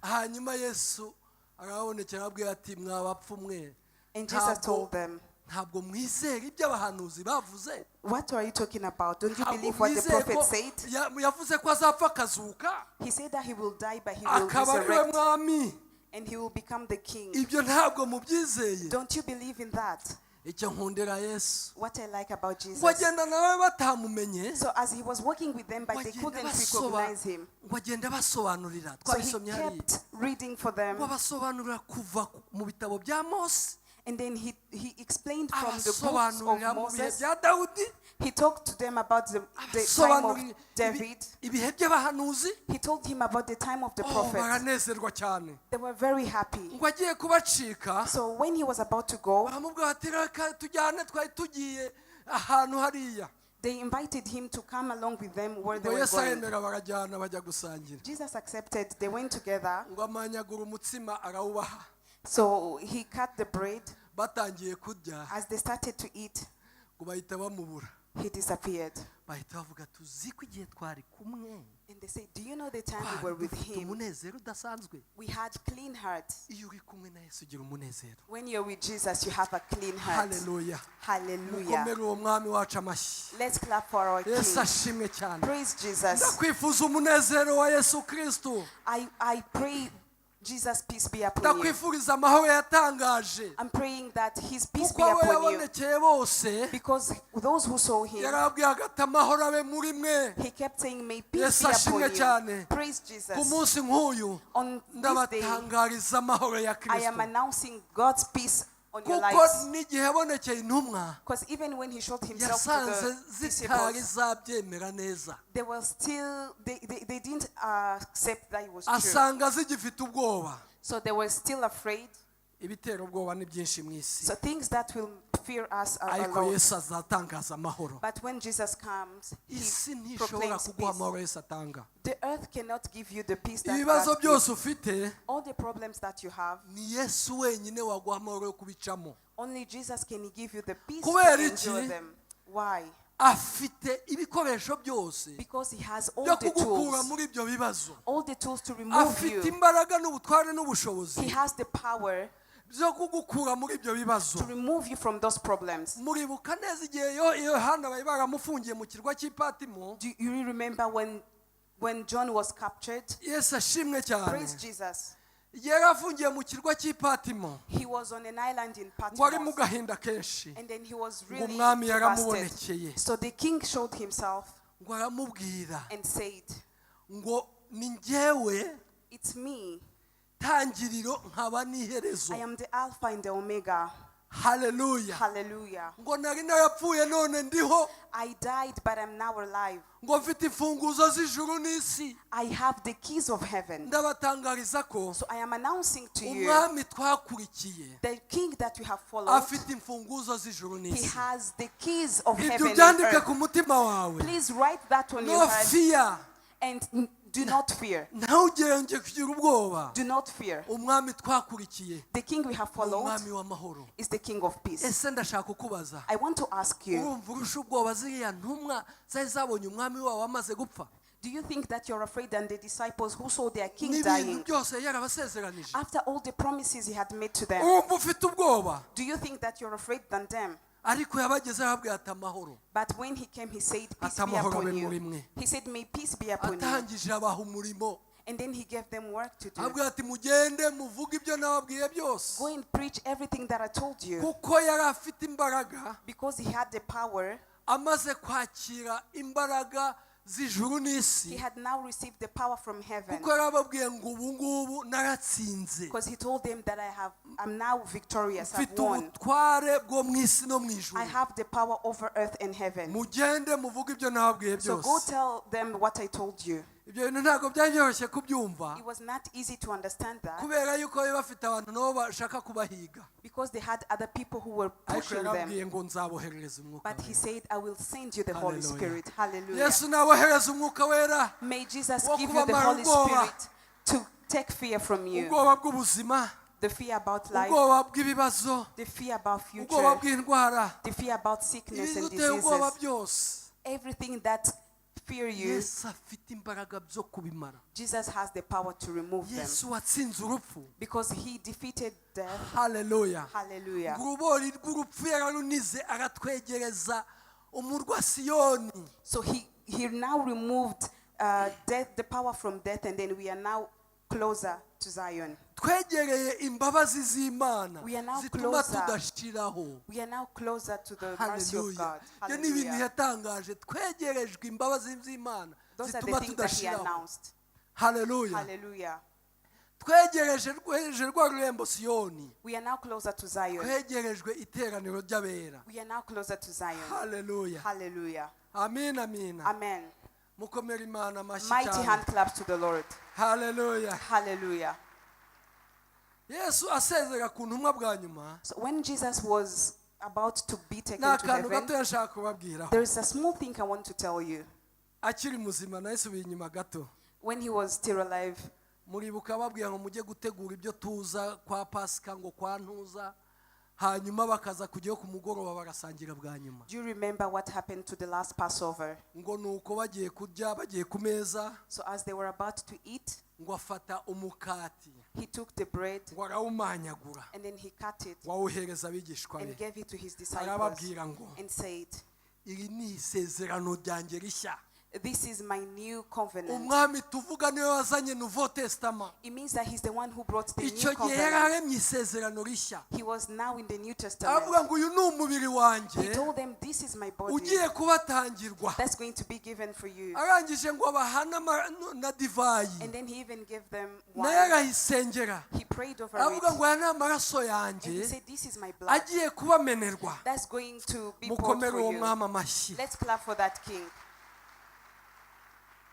Hanyuma Yesu arababonekera arababwira ati mwa bapfu mwe, And Jesus told them, ntabwo mwizera ibyo abahanuzi bavuze? "What are you talking about? Don't you Ntabwo believe what the mwizeye prophet ko said?" yavuze ko azapfa akazuka, He said that he will die, but he will akaba ari we resurrect mwami? and he will become the king. Ibyo ntabwo mubyizeye? Don't you believe in that? Icyo nkundira Yesu, What I like about Jesus. ngo agenda nawe batamumenye, So as he was walking with them, but ngo they agenda couldn't recognize him. ngo agenda abasobanurira. So he Twabisomye hariya. kept reading for them. Ngo abasobanurira kuva mu bitabo bya Mose, And then he explained from the books of abasobanurira mu bihe Moses. bya Dawudi, He talked to them about the time of abasobanurira David. ibihe by'abahanuzi. He told him about the time of the Oh, prophets. baranezerwa cyane. They were very happy. Ngo agiye kubacika, So when he was about to go, baramubwira bati reka tujyane, twari tugiye ahantu hariya. They invited him to come along with them where they Ngo were Yesu going. aremera, barajyana bajya gusangira. Jesus accepted. They went together. Ngo amanyagura umutsima arawubaha. So he cut the bread. Batangiye kurya, As they started to eat, ngo bahita bamubura. He disappeared. Bahita bavuga, tuzi ko igihe twari kumwe And they said, "Do you know the time we twari were with dufite him? umunezero udasanzwe." We had clean hearts." Iyo uri kumwe na Yesu ugira umunezero. When you're with Jesus, you have a clean heart. Haleluya. Hallelujah. Mukomere uwo mwami wacu amashyi. Let's clap for our Yesu King. ashimwe cyane. Praise Jesus. Ndakwifuza umunezero wa Yesu Kristo. I pray Jesus' peace be upon you. Ndakwifuriza amahoro yatangaje. I'm praying that his peace Kuko be abo upon you. yabonekeye bose Because those who saw him, yarababwiraga ati amahoro abe muri mwe. he kept saying, "May peace Yesu be upon ashimwe you." cyane. Praise Ku Jesus. munsi nk'uyu On this day, ndabatangariza amahoro ya I am Kristo. announcing God's peace on your Kuko lives. n'igihe yabonekeye intumwa Because even when he showed himself to yasanze the zitari disciples, zabyemera neza. they were still, they didn't accept that it was true. Asanga zigifite ubwoba. So they were still afraid. Ibitera ubwoba ni byinshi mu isi. So things that will fear us are a Ariko lot. Yesu azatangaza amahoro. But when Jesus comes, Isi he ntishobora proclaims kuguha peace. amahoro Yesu atanga. The earth cannot give you the peace that Ibibazo God gives. byose ufite, All the problems that you have, ni Yesu wenyine waguha amahoro yo kubicamo. only Jesus can give you the peace Kubera to iki? endure them. Why? Afite ibikoresho byose Because he has all byo the kugukura tools. muri ibyo bibazo. All the tools to remove Afite you. imbaraga n'ubutware n'ubushobozi He has the power byo kugukura muri ibyo bibazo. to remove you from those problems. Muribuka neza igihe Yohana bari baramufungiye mu kirwa cy'Ipatimo. Do you remember when John was captured? Yesu ashimwe cyane. Praise Jesus. Igihe yari afungiye mu kirwa cy'Ipatimo He was on an island in ngo ari mu Patmos. gahinda kenshi, And then he was ngo really umwami devastated. yaramubonekeye So the king showed himself ngo aramubwira and said, ngo ni njyewe "It's me. tangiriro nkaba n'iherezo. I am the Alpha and the Omega." Haleluya. Hallelujah. Ngo nari narapfuye none ndiho. I died, but I'm now alive. Ngo mfite imfunguzo z'ijuru n'isi. I have the keys of heaven. Ndabatangariza ko So I am announcing to you umwami twakurikiye the king that you have followed, afite imfunguzo z'ijuru he n'isi. has the keys of Ibyo heaven and ubyandike earth. ku mutima wawe. Please write that on your No heart fear. and do not fear. Ntawugenge kugira ubwoba. Do not fear. Umwami twakurikiye The king we have ni followed umwami w'amahoro. is the king of peace. Ese ndashaka kukubaza, I want to ask you, urumva urusha ubwoba ziriya ntumwa zari zabonye umwami wabo amaze gupfa do you think that you're afraid than the disciples who saw their king n'ibintu dying byose yarabasezeranije? after all the promises he had made to them? Urumva ufite ubwoba? Do you think that you're afraid than them? Ariko yabagezeho ababwira ati amahoro. But when he came, he said, "Peace Ati be amahoro upon abe muri you." mwe. He said, "May peace be upon you." Atangije abaha umurimo. And then he gave them work to do. Abwira ati mugende muvuge ibyo nababwiye byose. Go and preach everything that I told you. Kuko yari afite imbaraga, Because he had the power, amaze kwakira imbaraga z'ijuru he n'isi. had now received the power from heaven. Kuko yarababwiye ngo ubu ngubu naratsinze, Because he told them that I'm now victorious, I've mfite won. ubutware bwo mu isi no mu ijuru. I have the power over earth and heaven. Mugende muvuge ibyo nababwiye So go byose. tell them what I told you. Ibyo bintu ntabwo byari byoroshye kubyumva, It was not easy to understand that kubera yuko bari bafite abantu nabo bashaka kubahiga. because they had other people who were Ariko pushing them. yarababwiye ngo nzaboherereza umwuka But he wera. said, "I will send you the Holy Hallelujah. Spirit." Hallelujah. Yesu nabohereza umwuka wera May Jesus wo give you the kubamara Holy ubwoba. Spirit to take fear from you. Ubwoba bw'ubuzima, The fear about life, ubwoba bw'ibibazo, the fear about ubwoba future, bw'indwara, the fear about sickness and ibiduteye ubwoba diseases. byose, Everything that fear you, Yesu afite imbaraga byo kubimara. Jesus has the power to remove them Yesu watsinze urupfu. because he defeated death. Haleluya. Hallelujah. Ngo urubori rw'urupfu yararunize aratwegereza umurwa Siyoni. So he now removed death, the power from death, and then we are now closer to Zion. Twegereye imbabazi z'Imana We are now zituma closer. tudashiraho. We are now closer to the mercy of Haleluya. God. Ibyo ni ibintu Hallelujah. yatangaje, twegerejwe imbabazi z'Imana Those are the zituma things that he tudashiraho. announced. Haleluya. Hallelujah. Twegereje rweje rwa rurembo Siyoni. We are now closer to Zion. Twegerejwe iteraniro ry'abera. We are now closer to Zion. Haleluya. Hallelujah. Amina, amina. Amen. Mukomere Imana amashyi Mighty cyane. hand claps to the Lord. Haleluya. Hallelujah. Yesu asezera ku ntumwa bwa nyuma, So when Jesus was about to be ni taken to akantu heaven, gato yashaka kubabwiraho. there is a small thing I want to tell you. Akiri muzima, nayisubiye inyuma gato. When he was still alive, Muribuka babwira ngo mujye gutegura ibyo tuza kwa Pasika, ngo kwa ntuza, Hanyuma bakaza kujyayo ku mugoroba bagasangira bwa nyuma. Do you remember what happened to the last Passover? Ngo ni uko bagiye kurya bagiye ku meza, So as they were about to eat, ngo afata umukati, he took the bread ngo arawumanyagura, and then he cut it ngo awuhereza abigishwa be, and gave it to his disciples arababwira ngo, and said, "Iri ni isezerano ryanjye rishya." "This is my new covenant." Umwami tuvuga niwe wazanye Nouveau Testament. It means that he's the one who brought the Icyo new gihe yari covenant. aremye isezerano rishya. He was now in the New Aravuga Testament. ngo uyu ni umubiri wanjye He told them, "This is my body ugiye kubatangirwa." that's going to be given for you." Arangije ngo abahane na divayi, And then he even gave them nayo wine. arayisengera, He prayed over aravuga it. ngo aya ni amaraso And yanjye he said, "This is my blood agiye kubamenerwa. that's going to be poured Mukomere for uwo you." mwami amashyi. Let's clap for that king.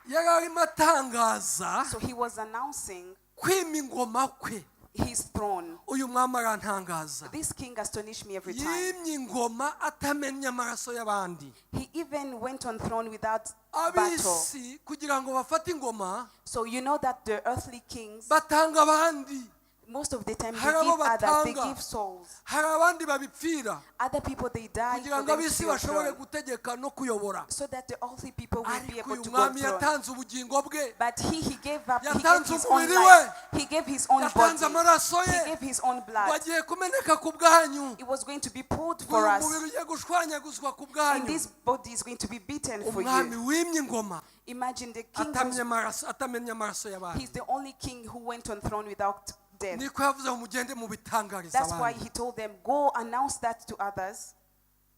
Yari arimo atangaza So he was announcing kwima ingoma kwe. his throne. Uyu mwami arantangaza. This king astonished me every time. Yimye ingoma atamennye amaraso y'abandi. He even went on throne without battle. Ab'isi kugira ngo bafate ingoma, So you know that the earthly kings, batanga abandi. most of the time, they Hari abo give others, they batanga. give souls. Hari abandi babipfira Other people, they die kugira for ngo them to ab'isi be on bashobore throne, gutegeka no kuyobora. so that the earthly people will be Ariko able uyu to go on mwami throne. yatanze ubugingo bwe. But he gave up, he gave Yatanze his own umubiri life. we. He gave his own body. Yatanze amaraso ye. He gave his own Ngo blood. agiye kumeneka ku bwanyu. It was going to be poured for Uyu us. mubiri ugiye gushwanyaguzwa ku And bwanyu. this body is going to be beaten for Umwami you. wimye ingoma Imagine the king atamye who's, amaraso atamennye amaraso y'abandi. he's the only king who went on throne without death. Niko yavuze ngo mugende mubitangariza That's why abandi. he told them, "Go announce that to others."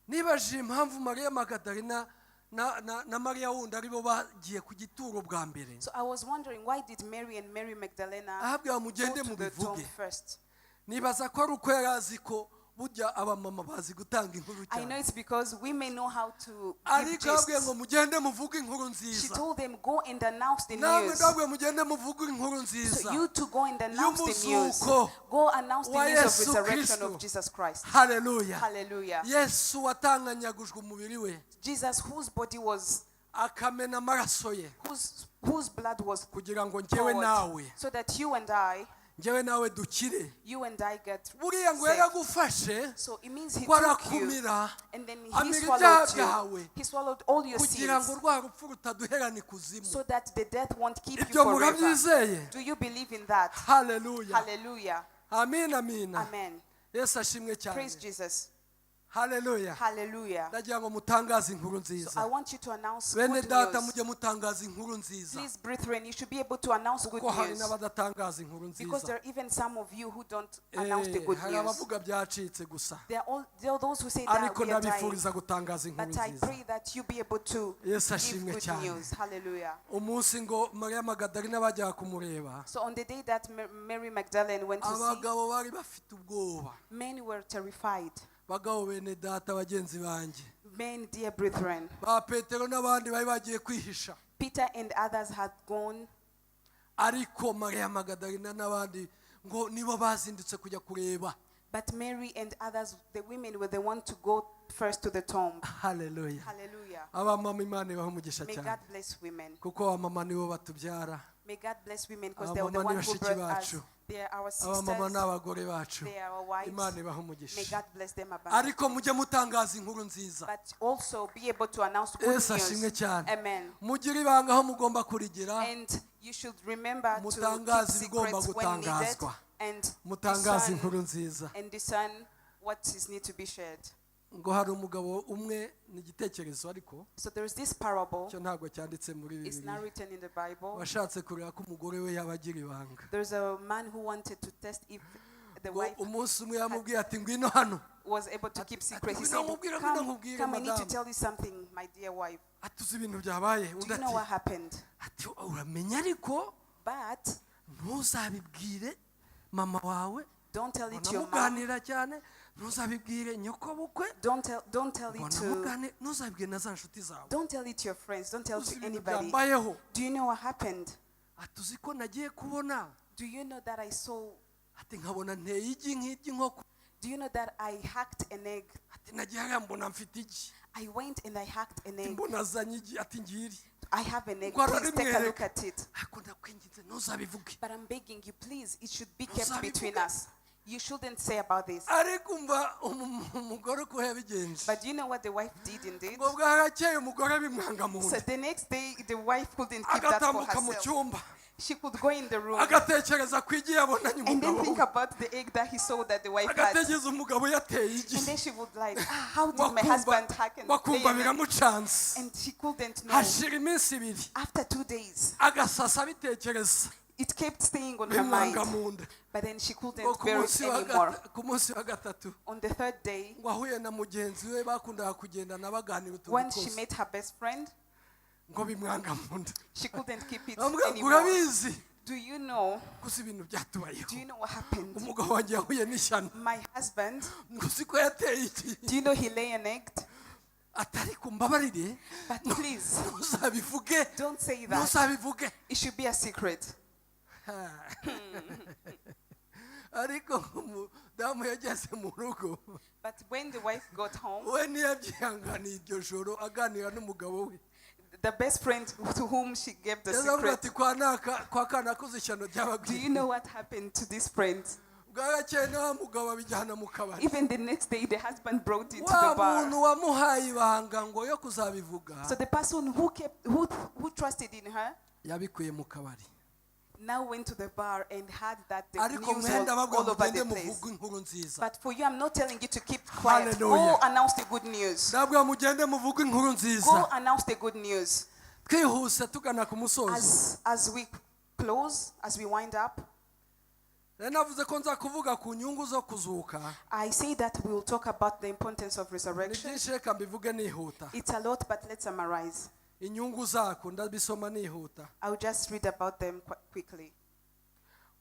Nibajije impamvu Mariya Magadalena na Mariya wundi aribo bagiye ku gituro bwa mbere. So I was wondering, why did Mary and Mary Magdalena Ahabwira go mugende to the tomb mubivuge. first? Nibaza ko ari uko yari azi ko burya abamama bazi gutanga inkuru I know cyane. it's because women know how to give Ariko yababwiye ngo gist. mugende muvuge inkuru She nziza. told them, "Go and announce the Namwe news." ndababwiye mugende muvuge inkuru nziza So you to go and announce the news. y'umuzuko Go announce the wa news of Yesu resurrection Kristo. of Jesus Christ. Haleluya. Hallelujah. Yesu watanganyagujwe umubiri we, Jesus, whose body was, akamena amaraso ye whose blood was kugira ngo njyewe poured, nawe, so that you and I, njyewe nawe dukire. you and I get Buriya ngo saved. yaragufashe, So it means he ngo took you arakumira, and then he amira ibyaha swallowed you. byawe He swallowed all your kugira ngo sins rwa rupfu rutaduherana ikuzimu. so that the death won't keep you Ibyo forever. murabyizeye? Do you believe in that? Haleluya. Hallelujah. Amina, amina. Amen. Yesu ashimwe cyane. Praise Jesus. Haleluya. Hallelujah. Ndagira ngo mutangaze inkuru So nziza. I want you to announce Bene good data, news. mujye mutangaza inkuru nziza, Please, brethren, you should be able to announce good kuko hari news. n'abadatangaza inkuru Because nziza. there are even some of you who don't announce the Eh, good hari news. abavuga byacitse gusa. There are those who say that Ariko we are dying. ndabifuriza gutangaza inkuru But I nziza. pray that you be able to Yesu give ashimwe good cyane. news. Hallelujah. Umunsi ngo Mariya Magadalena bajyaga kumureba, So on the day that Mary Magdalene went to see, abagabo bari bafite ubwoba. many were terrified. Bagabo bene data bagenzi banjye, Men, dear brethren, ba Petero n'abandi bari bagiye kwihisha, Peter and others had gone, ariko Mariya Magadalena n'abandi ngo nibo bazindutse kujya kureba. but Mary and others, the women, were the one to go first to the tomb. Haleluya. Hallelujah. Abamama Imana ibahe umugisha May cyane, God bless women. kuko abamama nibo batubyara. May God bless women because they are the Abamama ni one who bashiki birthed us. bacu. They are our Abamama ni sisters. abagore bacu. They are our wives. Imana ibahe May umugisha. God bless them abundantly. Ariko mujye mutangaza inkuru nziza. But also be able to announce good Yesu ashimwe news. cyane. Amen. Mugire ibanga aho mugomba kurigira. And you should remember to keep Mutangaze ibigomba secrets when needed gutangazwa. and Mutangaze inkuru discern, nziza. and discern what is need to be shared. Ngo hari umugabo umwe ni igitekerezo ariko So there is this parable. cyo ntabwo cyanditse muri It's Bibiliya, not written in the Bible. washatse kureba ko umugore we yaba agira ibanga. There's a man who wanted to test if the Ngo wife umunsi umwe yamubwiye ati ngwino hano. was able to keep secrets. He Ati, said, "Ngwino nkubwire, ngwino "Come, nkubwire, come, I need to madame." tell you something, my dear wife." Ati uzi ibintu byabaye? Do Undi you know ati what happened? ati uramenya ariko But ntuzabibwire mama wawe, don't tell it to your mom. namuganira cyane, ntuzabibwire nyokobukwe, Don't tell ngo it to namugane, ntuzabibwire na za nshuti zawe. don't tell it to your friends. Don't tell Uzi to ibintu anybody. byambayeho? Do you know what happened? Ati uzi ko nagiye kubona, Do you know that I saw? ati nkabona nteye igi nk'iry'inkoko. Do you know that I hacked an egg? Ati nagiye hariya mbona mfite igi. I went and I hacked an Ati egg. mbona azanye igi, ati ngiri. I have an egg. Ngo Please take a look ararimwereka. at it. Ariko ndakwinginze ntuzabivuge. But I'm begging you, please, it should be kept Ntuzabivuge. between us. You shouldn't say about this. Ariko umva umu- umugore uko yabigenje. But do you know what the wife did indeed? Ngo bwarakeye umugore bimwanga mu So nda. the next day, the wife couldn't keep that for Agatambuka mu herself. cyumba She could go in the room agatekereza ku igi yabonanye and then umugabo think we. About the egg that he saw that the wife had. Agatekereza umugabo yateye igi. And then she would like, "Ah, how did my Wakumva- husband hack and wakumva lay an egg?" biramucanze. And she couldn't know. Hashira iminsi ibiri After 2 days, agasasa abitekereza it kept staying on her mind. bimwanga mu nda. But then she Ngo couldn't ku bear it munsi wa anymore. gata- ku munsi wa gatatu On the third day, ngo ahuye na mugenzi we bakundaga kugendana baganira utuntu when she twose met her best friend, ngo bimwanga mu nda. she couldn't keep it Bamubwira ngo anymore. urabizi Do you know? gusa ibintu byatubayeho. Do you know what happened? Umugabo wanjye yahuye n'ishyano. My husband, Ngo uzi ko yateye igi. do you know he lay an egg? Atari kumbabarire. But please, Ntuzabivuge. don't say that. Ntuzabivuge. It should be a secret. Ariko umudamu yageze mu rugo But when the wife got home, we ntiyabyihanganiye iryo joro aganira n'umugabo we. The best friend to whom she gave the Yazavuga secret, ati kwa naka kwa kana koze ishyano do you ryabagwiriye. know what happened to this friend? Bwarakeye na wa mugabo abijyana mu kabari. Even the next day, the husband brought it to Wa the bar. muntu wamuhaye ibanga ngo yo kuzabivuga So the person who kept, who trusted in her, yabikuye mu kabari. Now went to the bar and had that the Ariko news mwenda babwira all over mugende the place. muvuge inkuru nziza. But for you, I'm not telling you to keep quiet. Hallelujah. Go announce the good news. Ndabwira mugende muvuge inkuru Go nziza. announce the good news. Twihuse tugana ku musozo. As we close, as we wind up, Rero navuze ko nza kuvuga ku nyungu zo kuzuka. I say that we will talk about the importance of Ni resurrection. byinshi reka mbivuge nihuta. It's a lot, but let's summarize. Inyungu zako ndabisoma nihuta. I'll just read about them quite quickly.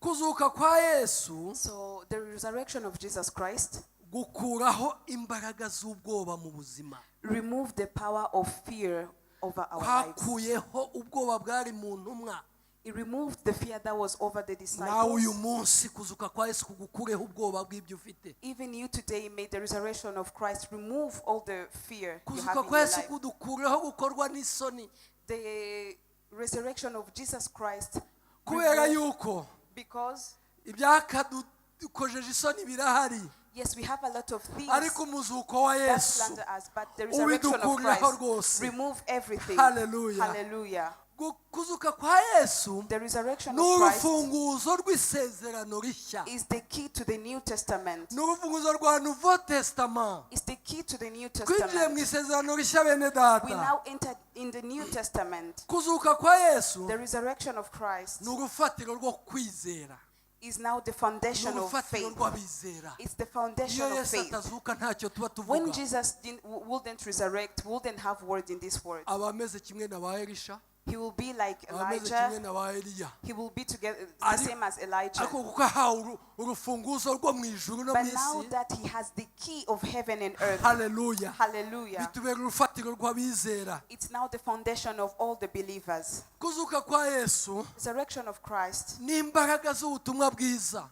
Kuzuka kwa Yesu So, the resurrection of Jesus Christ gukuraho imbaraga z'ubwoba mu buzima. Removed the power of fear over our lives. Kwakuyeho ubwoba bwari mu ntumwa. It removed the fear that was over the Nawe uyu disciples. Munsi kuzuka kwa Yesu kugukureho ubwoba bw'ibyo ufite. Even you today, may the resurrection of Christ remove all the fear you Kuzuka have in kwa your Yesu life. kudukureho gukorwa n'isoni. The resurrection of Jesus Christ Kubera yuko because ibyakadukojeje isoni birahari yes, we have a lot of things ariko umuzuko wa that Yesu slander us, but the resurrection of ubidukuriraho Christ rwose. remove everything. Hallelujah. Hallelujah. Gu- kuzuka kwa Yesu The resurrection ni of Christ urufunguzo rw'isezerano rishya. Is the key to the New Testament. Ni urufunguzo rwa Nouveau Testament. It's the key to the New Twinjiye mu Testament. isezerano rishya bene We data. now entered in the New Testament. Kuzuka kwa Yesu The resurrection of Christ ni urufatiro rwo kwizera. Is now the Ni foundation of urufatiro faith. rw'abizera. It's the Iyo foundation of Yesu faith. atazuka ntacyo tuba When tuvuga. Jesus wouldn't resurrect, wouldn't have word in this world. Aba ameze kimwe na ba Elisha. He will be like Aba ameze kimwe Elijah. na ba Eliya. He will be together the Ari- same as Elijah. Ariko kuko ahawe uru- urufunguzo rwo mu ijuru no mu But now isi. that he has the key of heaven and earth, Haleluya. Hallelujah. Bitubera urufatiro rw'abizera. It's now the foundation of all the believers. Kuzuka kwa Yesu Resurrection of Christ, ni imbaraga z'ubutumwa bwiza.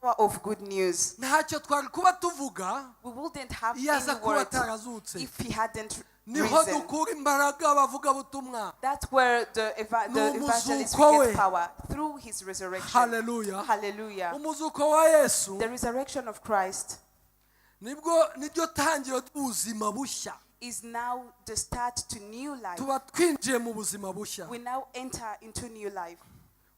Power of good news. Ntacyo twari kuba tuvuga We wouldn't have iyo aza any kuba word atarazutse. If he hadn't Niho risen. dukura imbaraga abavugabutumwa. That's where the Ni evangelist umuzuko we. get power through his resurrection. Hallelujah. Hallelujah. Umuzuko wa Yesu The resurrection of Christ nibwo niryo tangiro ry'ubuzima bushya. Is now the start to new life. Tuba twinjiye mu buzima bushya. We now enter into new life.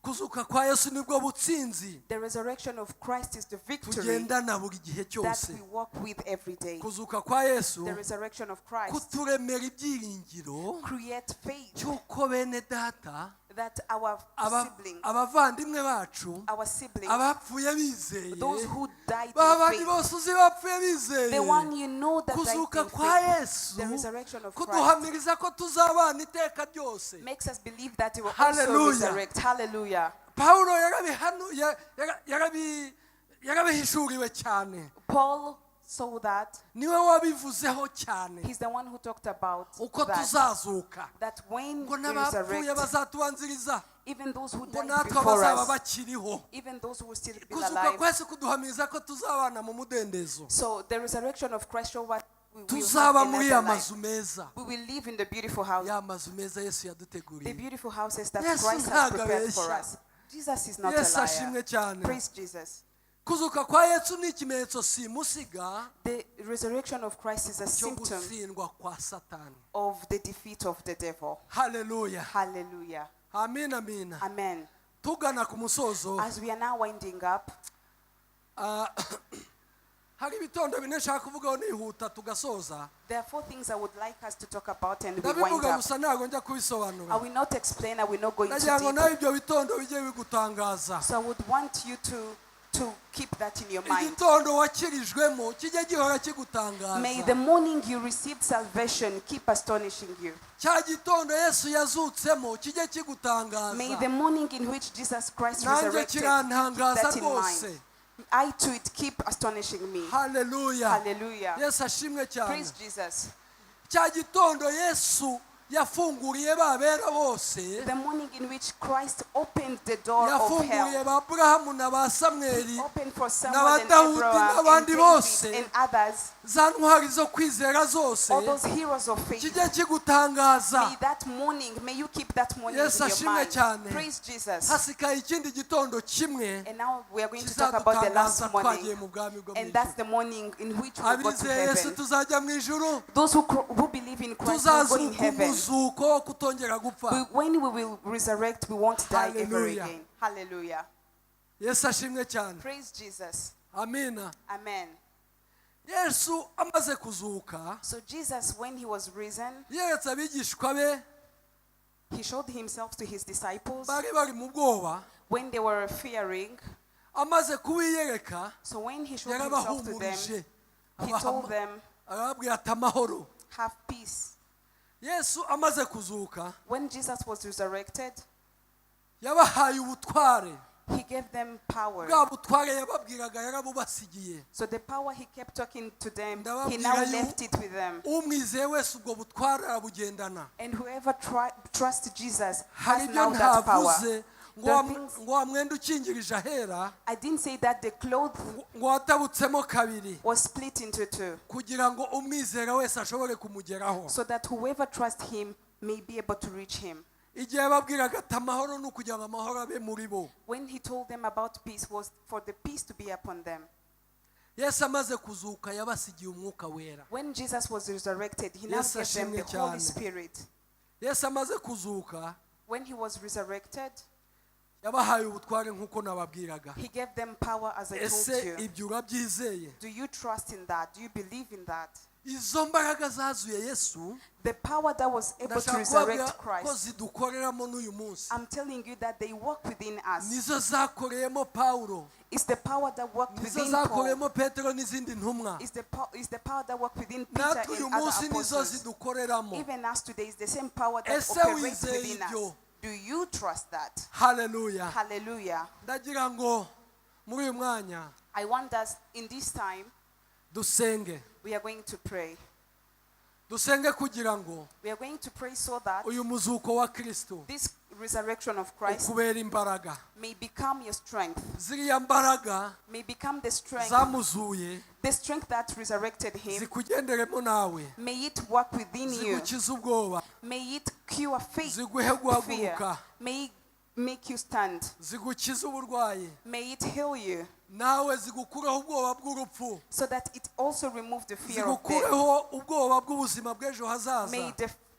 Kuzuka kwa Yesu nibwo butsinzi The resurrection of Christ is the victory tugendana buri gihe that cyose. We walk with every day. Kuzuka kwa Yesu The resurrection of Christ kuturemera ibyiringiro create faith cy'uko bene data that our aba- siblings, abavandimwe bacu our siblings, abapfuye bizeye those who died ba in bandi faith, bose uzi bapfuye bizeye the one you know that died kuzuka in kwa faith, Yesu the resurrection of Christ kuduhamiriza ko tuzabana iteka ryose. Makes us believe that he will also Hallelujah. resurrect. Hallelujah. Pawulo yarabihanu- ya- yara- yarabi- yarabihishuriwe cyane. Paul saw that. Niwe wabivuzeho cyane He's the one who talked about uko that. tuzazuka That when ngo we n'abapfuye resurrect, bazatubanziriza even those who ngo died natwe before abazaba us, bakiriho. Even those who will still be Kuzuka alive. kwa Yesu kuduhamiriza ko tuzabana mu mudendezo. So the resurrection of Christ shows what we will have Tuzaba muri ya another life. mazu meza. We will live in the beautiful house, Ya mazu meza Yesu the yaduteguriye. Beautiful houses that Yesu Christ has ntabwo prepared for abeshya. us. Jesus is not a Yesu ashimwe liar. cyane. Praise Jesus. Kuzuka kwa Yesu ni ikimenyetso simusiga The resurrection of Christ is a cyo symptom gutsindwa kwa Satani. Of the defeat of the devil. Haleluya. Hallelujah. Amina, amina. Amen. Tugana ku musozo, As we are now winding up, ah, hari ibitondo bine nshaka kuvugaho nihuta tugasoza. There are four things I would like us to talk about and we wind Ndabivuga up. gusa, ntabwo njya I kubisobanura. will not explain, I will not go into Ndagira ngo deep. nawe ibyo bitondo bijye bigutangaza. So I would want you to keep that in your mind. Igitondo wakirijwemo kijye gihora May kigutangaza. The morning you received salvation keep astonishing you. Cya gitondo Yesu yazutsemo kijye May kigutangaza. The morning in which Jesus Christ Nanjye resurrected, keep kirantangaza that in rwose. mind. I too, it keep astonishing me. Haleluya. Hallelujah. Yesu ashimwe cyane. Praise Jesus. Cya gitondo Yesu yafunguriye ba bera bose, The morning in which Christ opened the door of yafunguriye hell. ba Aburahamu na ba Samweli Opened for Samuel and n'Abadawudi Abraham and n'abandi David bose, and others, za ntwari zo kwizera zose, all those heroes of faith. kijye kigutangaza. May that morning, may you keep that morning Yesu in your ashimwe mind. cyane. Praise Jesus. Hasigaye ikindi gitondo kimwe And now we are going to talk about the last kizadutangaza twagiye morning. mu bwami bwo mu And that's ijuru. the morning in which we go to Abizeye Yesu heaven. tuzajya mu ijuru. Those who believe in Christ will go in Tuzazuka heaven. umuzuko wo kutongera gupfa. When we will resurrect, we won't die ever Hallelujah. again. Hallelujah. Yesu ashimwe cyane. Praise Jesus. Amina. Amen. Yesu amaze kuzuka, So Jesus, when he was risen, yeretse abigishwa be he showed himself to his disciples bari bari mu bwoba. When they were fearing. Amaze kubiyereka, So when he showed himself to them, yarabahumurije, he told them, arababwira ati amahoro. "Have peace." Yesu amaze kuzuka, When Jesus was resurrected, yabahaye ubutware. He gave them power. Bwa butware yababwiraga yarabubasigiye. So the power he kept talking to them, he Ndababwira now left it with them. Umwizeye wese ubwo butware arabugendana. And whoever trusts Jesus Hari has ibyo now that power. ntavuze ngo The things, ngo wa mwenda ukingirije ahera I didn't say that the cloth ngo watabutsemo kabiri was split into two, kugira ngo umwizera wese ashobore kumugeraho. So that whoever trusts him may be able to reach him. Igihe yababwiraga ati amahoro ni ukugira ngo amahoro abe muri bo. When he told them about peace was for the peace to be upon them. Yesu amaze kuzuka yabasigiye umwuka wera. When Jesus was resurrected, he now Yesu gave them ashimwe the Holy cyane. Spirit. Yesu amaze kuzuka, When he was resurrected, yabahaye ubutware nk'uko nababwiraga. He gave them power as I told Ese you. Ibyo urabyizeye? Do you trust in that? Do you believe in that? Izo mbaraga zazuye Yesu, The power that was able to ndashaka kubabwira resurrect ko Christ, zidukoreramo n'uyu munsi. I'm telling you that they work within us. Nizo zakoreyemo Pawulo, It's the power that worked nizo within Paul. zakoreyemo Petero n'izindi ntumwa. It's the power that worked within Peter Natwe uyu and other munsi nizo apostles. zidukoreramo. Even us today, it's the same power that Ese operates wizeye within us. ibyo? Do you trust that? Haleluya. Hallelujah. Ndagira ngo muri uyu mwanya I want us in this time, dusenge, we are going to pray. Dusenge kugira ngo We are going to pray so that uyu muzuko wa Kristo this resurrection of Christ ukubera imbaraga. May become your strength, Ziriya mbaraga may become the strength, zamuzuye the strength that resurrected him. Zikugenderemo nawe, May it work within you. zigukize ubwoba, May it cure faith, ziguhe fear. guhaguruka, May it make you stand. Zigukize uburwayi, May it heal you nawe zigukureho ubwoba bw'urupfu, so that it also remove the fear of death. Zigukureho ubwoba bw'ubuzima bw'ejo hazaza. May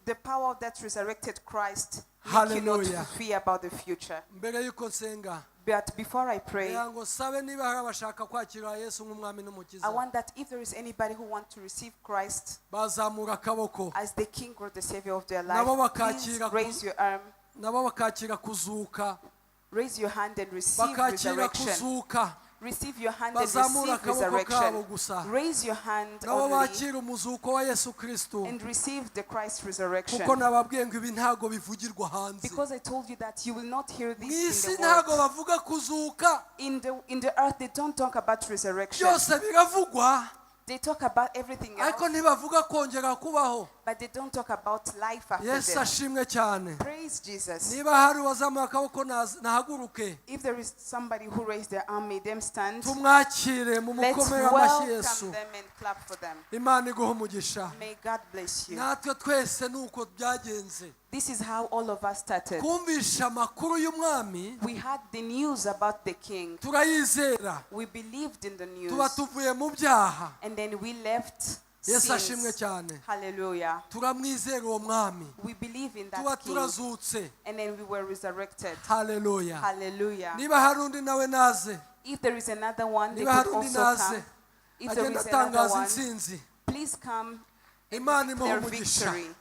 the power of that resurrected Christ make you not to Hallelujah. Fear about the future. Mbere y'uko nsenga, But before I pray, kugira ngo nsabe niba hari abashaka kwakira Yesu nk'umwami n'umukiza, I want that if there is anybody who wants to receive Christ bazamura akaboko, as the King or the Savior of their Nabo life, please bakakira raise your arm, nabo bakakira kuzuka, raise your hand and receive bakakira resurrection. Kuzuka. Receive your hand and Bazamura receive akaboko kabo resurrection. Gusa. Raise your hand Nabo only bakira umuzuko wa Yesu Kristo, and receive the Christ resurrection. Kuko nababwiye ngo ibi ntago bivugirwa hanze. Because I told you that you will not hear Mu this isi in the ntago world. Bavuga kuzuka. In the earth, they don't talk about resurrection. Byose biravugwa, They talk about everything ariko else. ntibavuga kongera kubaho. But they don't talk about life after Yesu death. ashimwe cyane. Praise Jesus. Niba hari uwazamuye akaboko naz- nahaguruke. If there is somebody who raised their arm, may them stand. Tumwakire mu Let's mukomere amashyi Yesu. welcome them and clap for them. Imana iguha umugisha. May God bless you. Natwe twese ni uko byagenze. This is how all of us started. Kumvisha amakuru y'umwami, We had the news about the king. turayizera, We believed in the news. tuba tuvuye mu byaha. And then we left Yesu ashimwe sins. cyane. Hallelujah. Turamwizera uwo mwami, We believe in tuba that king. turazutse. And then we were resurrected. Haleluya. Hallelujah. Niba hari undi nawe naze. If there is another one, they Niba hari could undi also naze, come. If there agenda is another atangaza one, intsinzi. please come Imana imuha their umugisha. victory.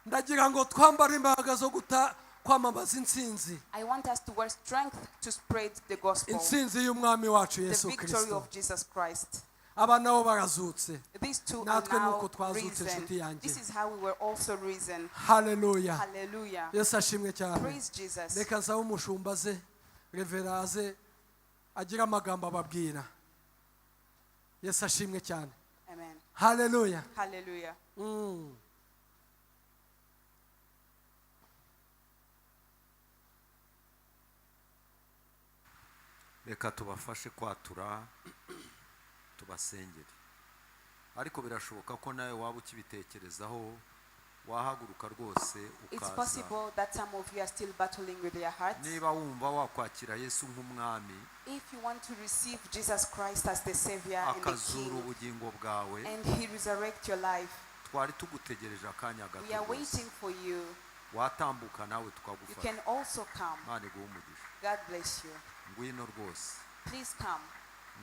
Ndagira ngo twambare imbaraga zo guta kwamamaza intsinzi, I want us to wear strength to spread the gospel, intsinzi y'umwami wacu the Yesu victory Kirisito. of Jesus Christ. Aba nabo barazutse. These two are Natwe now nuko twazutse, risen. inshuti yanjye. This is how we were also risen. Haleluya. Hallelujah. Yesu ashimwe cyane. Praise Jesus. Reka nsabe umushumba aze, revera aze agire amagambo ababwira. Yesu ashimwe cyane. Amen. Haleluya. Hallelujah. Reka tubafashe kwatura, tubasengere. Ariko birashoboka ko nawe waba ukibitekerezaho, wahaguruka rwose It's ukaza. possible that some of you are still battling with your hearts. Niba wumva wakwakira Yesu nk'umwami, If you want to receive Jesus Christ as the Savior and the akazura King, ubugingo bwawe, and He resurrect your life, twari tugutegereje akanya gato we are rwose. waiting for you. Watambuka nawe You tukagufasha. can also come. Imana iguhe umugisha. God bless you. Ngwino rwose. Please come.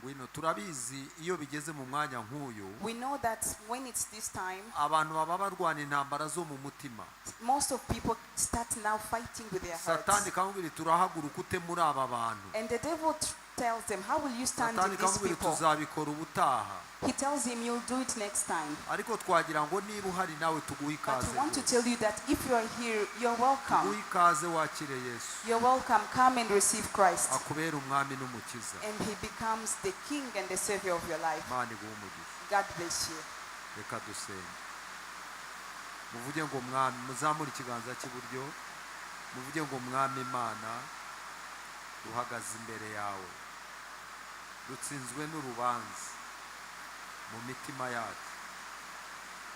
Ngwino. Turabizi iyo bigeze mu mwanya nk'uyu, We know that when it's this time, abantu baba barwana intambara zo mu mutima. most of people start now fighting with their Satani hearts. ikamubwira iti, urahaguruka ute muri aba bantu? And the devil tells them, "How will you stand Satani in these ikamubwira iti, people?" tuzabikora ubutaha. He tells him, "You'll do it next time." Ariko twagira ngo niba uhari nawe tuguhe But ikaze we want to rwose. tell you that if you are here, you're welcome. Tuguhe ikaze wakire Yesu, You're welcome. Come and receive Christ. akubere umwami n'umukiza. And he becomes the King and the Savior of your life. Imana iguhe umugisha. God bless you. Reka dusenge. Muvuge ngo mwami, muzamure ikiganza cy'iburyo, muvuge ngo mwami Imana, duhagaze imbere yawe, dutsinzwe n'urubanza mu mitima yacu,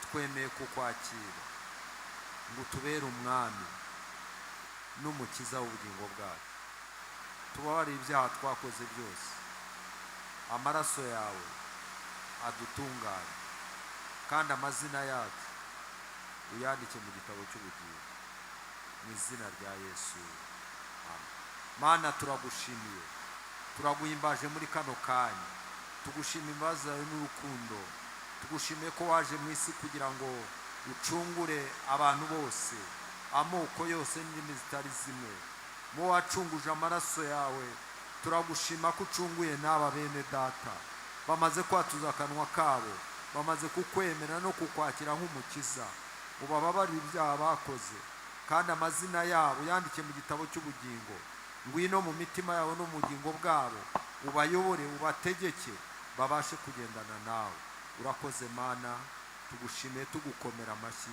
twemeye kukwakira ngo utubere umwami n'umukiza w'ubugingo bwacu. Tubabarire ibyaha twakoze byose, amaraso yawe adutunganye, kandi amazina yacu uyandike mu gitabo cy'ubugingo, mu izina rya Yesu, amen. Mana, turagushimiye, turaguhimbaje muri kano kanya. Tugushima imbabazi zawe n'urukundo. Tugushimiye ko waje mu isi kugira ngo ucungure abantu bose, amoko yose n'indimi zitari zimwe. Mu wacunguje amaraso yawe, turagushima ko ucunguye n'aba bene data bamaze kwatuza akanwa kabo, bamaze kukwemera no kukwakira nk'umukiza. Ubababarire ibyaha bakoze, kandi amazina yabo yandike mu gitabo cy'ubugingo. Ngwino mu mitima yabo no mu bugingo bwabo, ubayobore, ubategeke, babashe kugendana nawe. Urakoze Mana, tugushimiye, tugukomera amashyi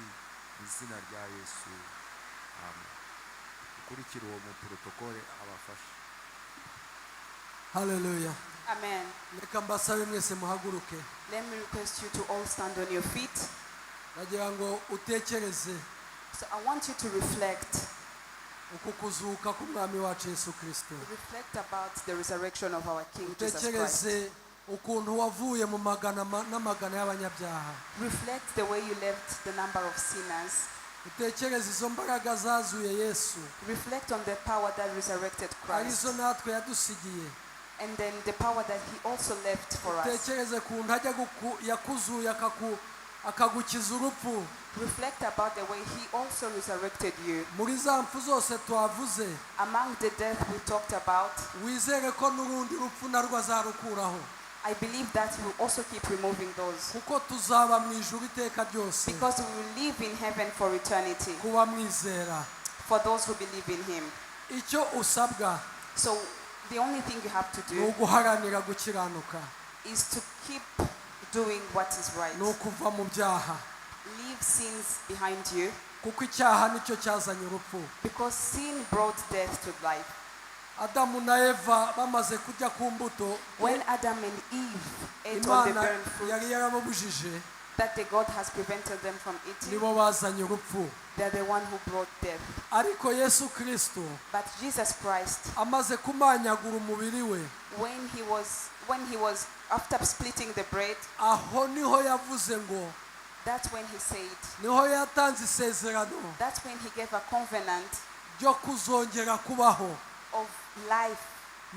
mu izina rya Yesu, amen. Ukurikire uwo mu protokole abafashe. Haleluya. Amen. Reka mbasabe mwese muhaguruke. Let me request you to all stand on your feet. Ndagira ngo utekereze So I want you to reflect. uku kuzuka k'umwami wacu Yesu Kirisito. Reflect about the resurrection of our King Jesus Christ. Utekereze ukuntu wavuye mu magana n'amagana y'abanyabyaha. Reflect the way you left the number of sinners. Utekereze izo mbaraga zazuye Yesu, Reflect on the power that resurrected Christ. arizo natwe yadusigiye. And then the power that he also left for us. Utekereze kuntu ajya yakuzuye akagukiza urupfu. Reflect about the way he also resurrected you. Muri za mpfu zose twavuze, Among the death we talked about, wizere ko n'urundi rupfu narwo azarukuraho, I believe that he will also keep removing those. Kuko tuzaba mu ijuru iteka ryose. Because we will live in heaven for eternity. Kuba mwizera. For those who believe in him. Icyo usabwa So the only thing you have to ni do uguharanira gukiranuka, is to keep doing what is right. ni ukuva mu byaha. Leave sins behind you Kuko icyaha nicyo cyazanye urupfu. Because sin brought death to life. Adamu na Eva bamaze kurya ku mbuto When Adam and Eve ate on the Imana barren fruit yari yarababujije, that the God has prevented them from eating, nibo bazanye urupfu. They're the one who brought death. Ariko Yesu Kirisito But Jesus Christ, amaze kumanyagura umubiri we, when he was after splitting the bread, aho niho yavuze ngo, that's when he said, niho yatanze isezerano that's when he gave a covenant ryo kuzongera kubaho. Of life.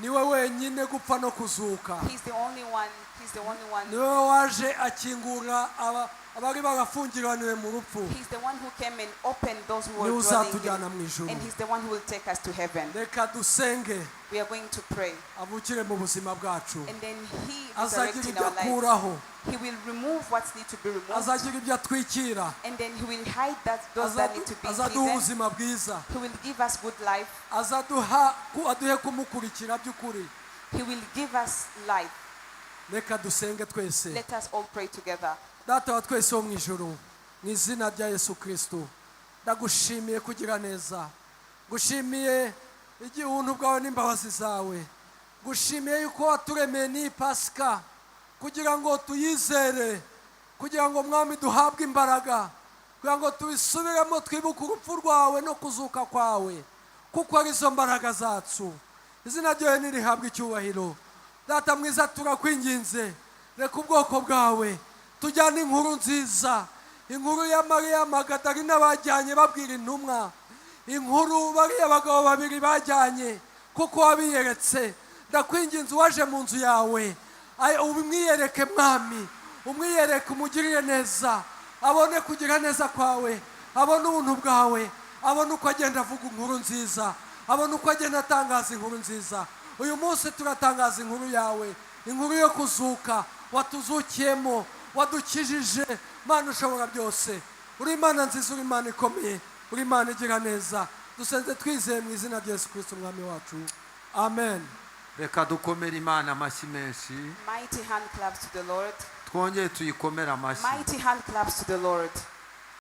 Niwe wenyine gupfa no kuzuka. He's the only one. He's the only one. Niwe waje akingura aba- abari barafungiraniwe mu rupfu. He's the one who came and opened those who were Niwe dwelling uzatujyana mu in. ijuru. And he's the one who will take us to heaven. Reka dusenge. We are going to pray. Avukire mu buzima bwacu. And then he Azagira resurrects in ibyo our lives. akuraho. He will remove what needs to be removed. Azagira ibyo atwikira. And then he will hide that those that need to be Azaduha hidden. Ubuzima bwiza. He will give us good life. Azaduha ku- aduhe kumukurikira by'ukuri. He will give us life. Reka dusenge twese. Let us all pray together. Data wa twese wo mu ijuru, mu izina rya Yesu Kirisito, ndagushimiye kugira neza, gushimiye igihuntu bwawe n'imbabazi zawe, gushimiye yuko waturemeye n'iyi Pasika kugira ngo tuyizere, kugira ngo Mwami duhabwe imbaraga, kugira ngo tubisubiremo twibuke urupfu rwawe no kuzuka kwawe, kuko arizo mbaraga zacu. Izina ryawe nirihabwe icyubahiro. Data mwiza, turakwinginze, reka ubwoko bwawe tujyane inkuru nziza, inkuru ya Mariya Magadalina bajyanye babwira intumwa, inkuru bariya bagabo babiri bajyanye kuko wabiyeretse. Ndakwinginze, uwaje mu nzu yawe ay- umwiyereke Mwami, umwiyereke, umugirire neza, abone kugira neza kwawe, abone ubuntu bwawe, abone uko agenda avuga inkuru nziza, abone uko agenda atangaza inkuru nziza. Uyu munsi turatangaza inkuru yawe, inkuru yo kuzuka watuzukiyemo, wadukijije. Mana ushobora byose, uri Imana nziza, uri Imana ikomeye, uri Imana igira neza. Dusenze twizeye mu izina rya Yesu Kirisito Umwami wacu, amen. Reka dukomere Imana amashyi menshi. Mighty hand claps to the Lord. Twongere tuyikomere amashyi. Mighty hand claps to the Lord.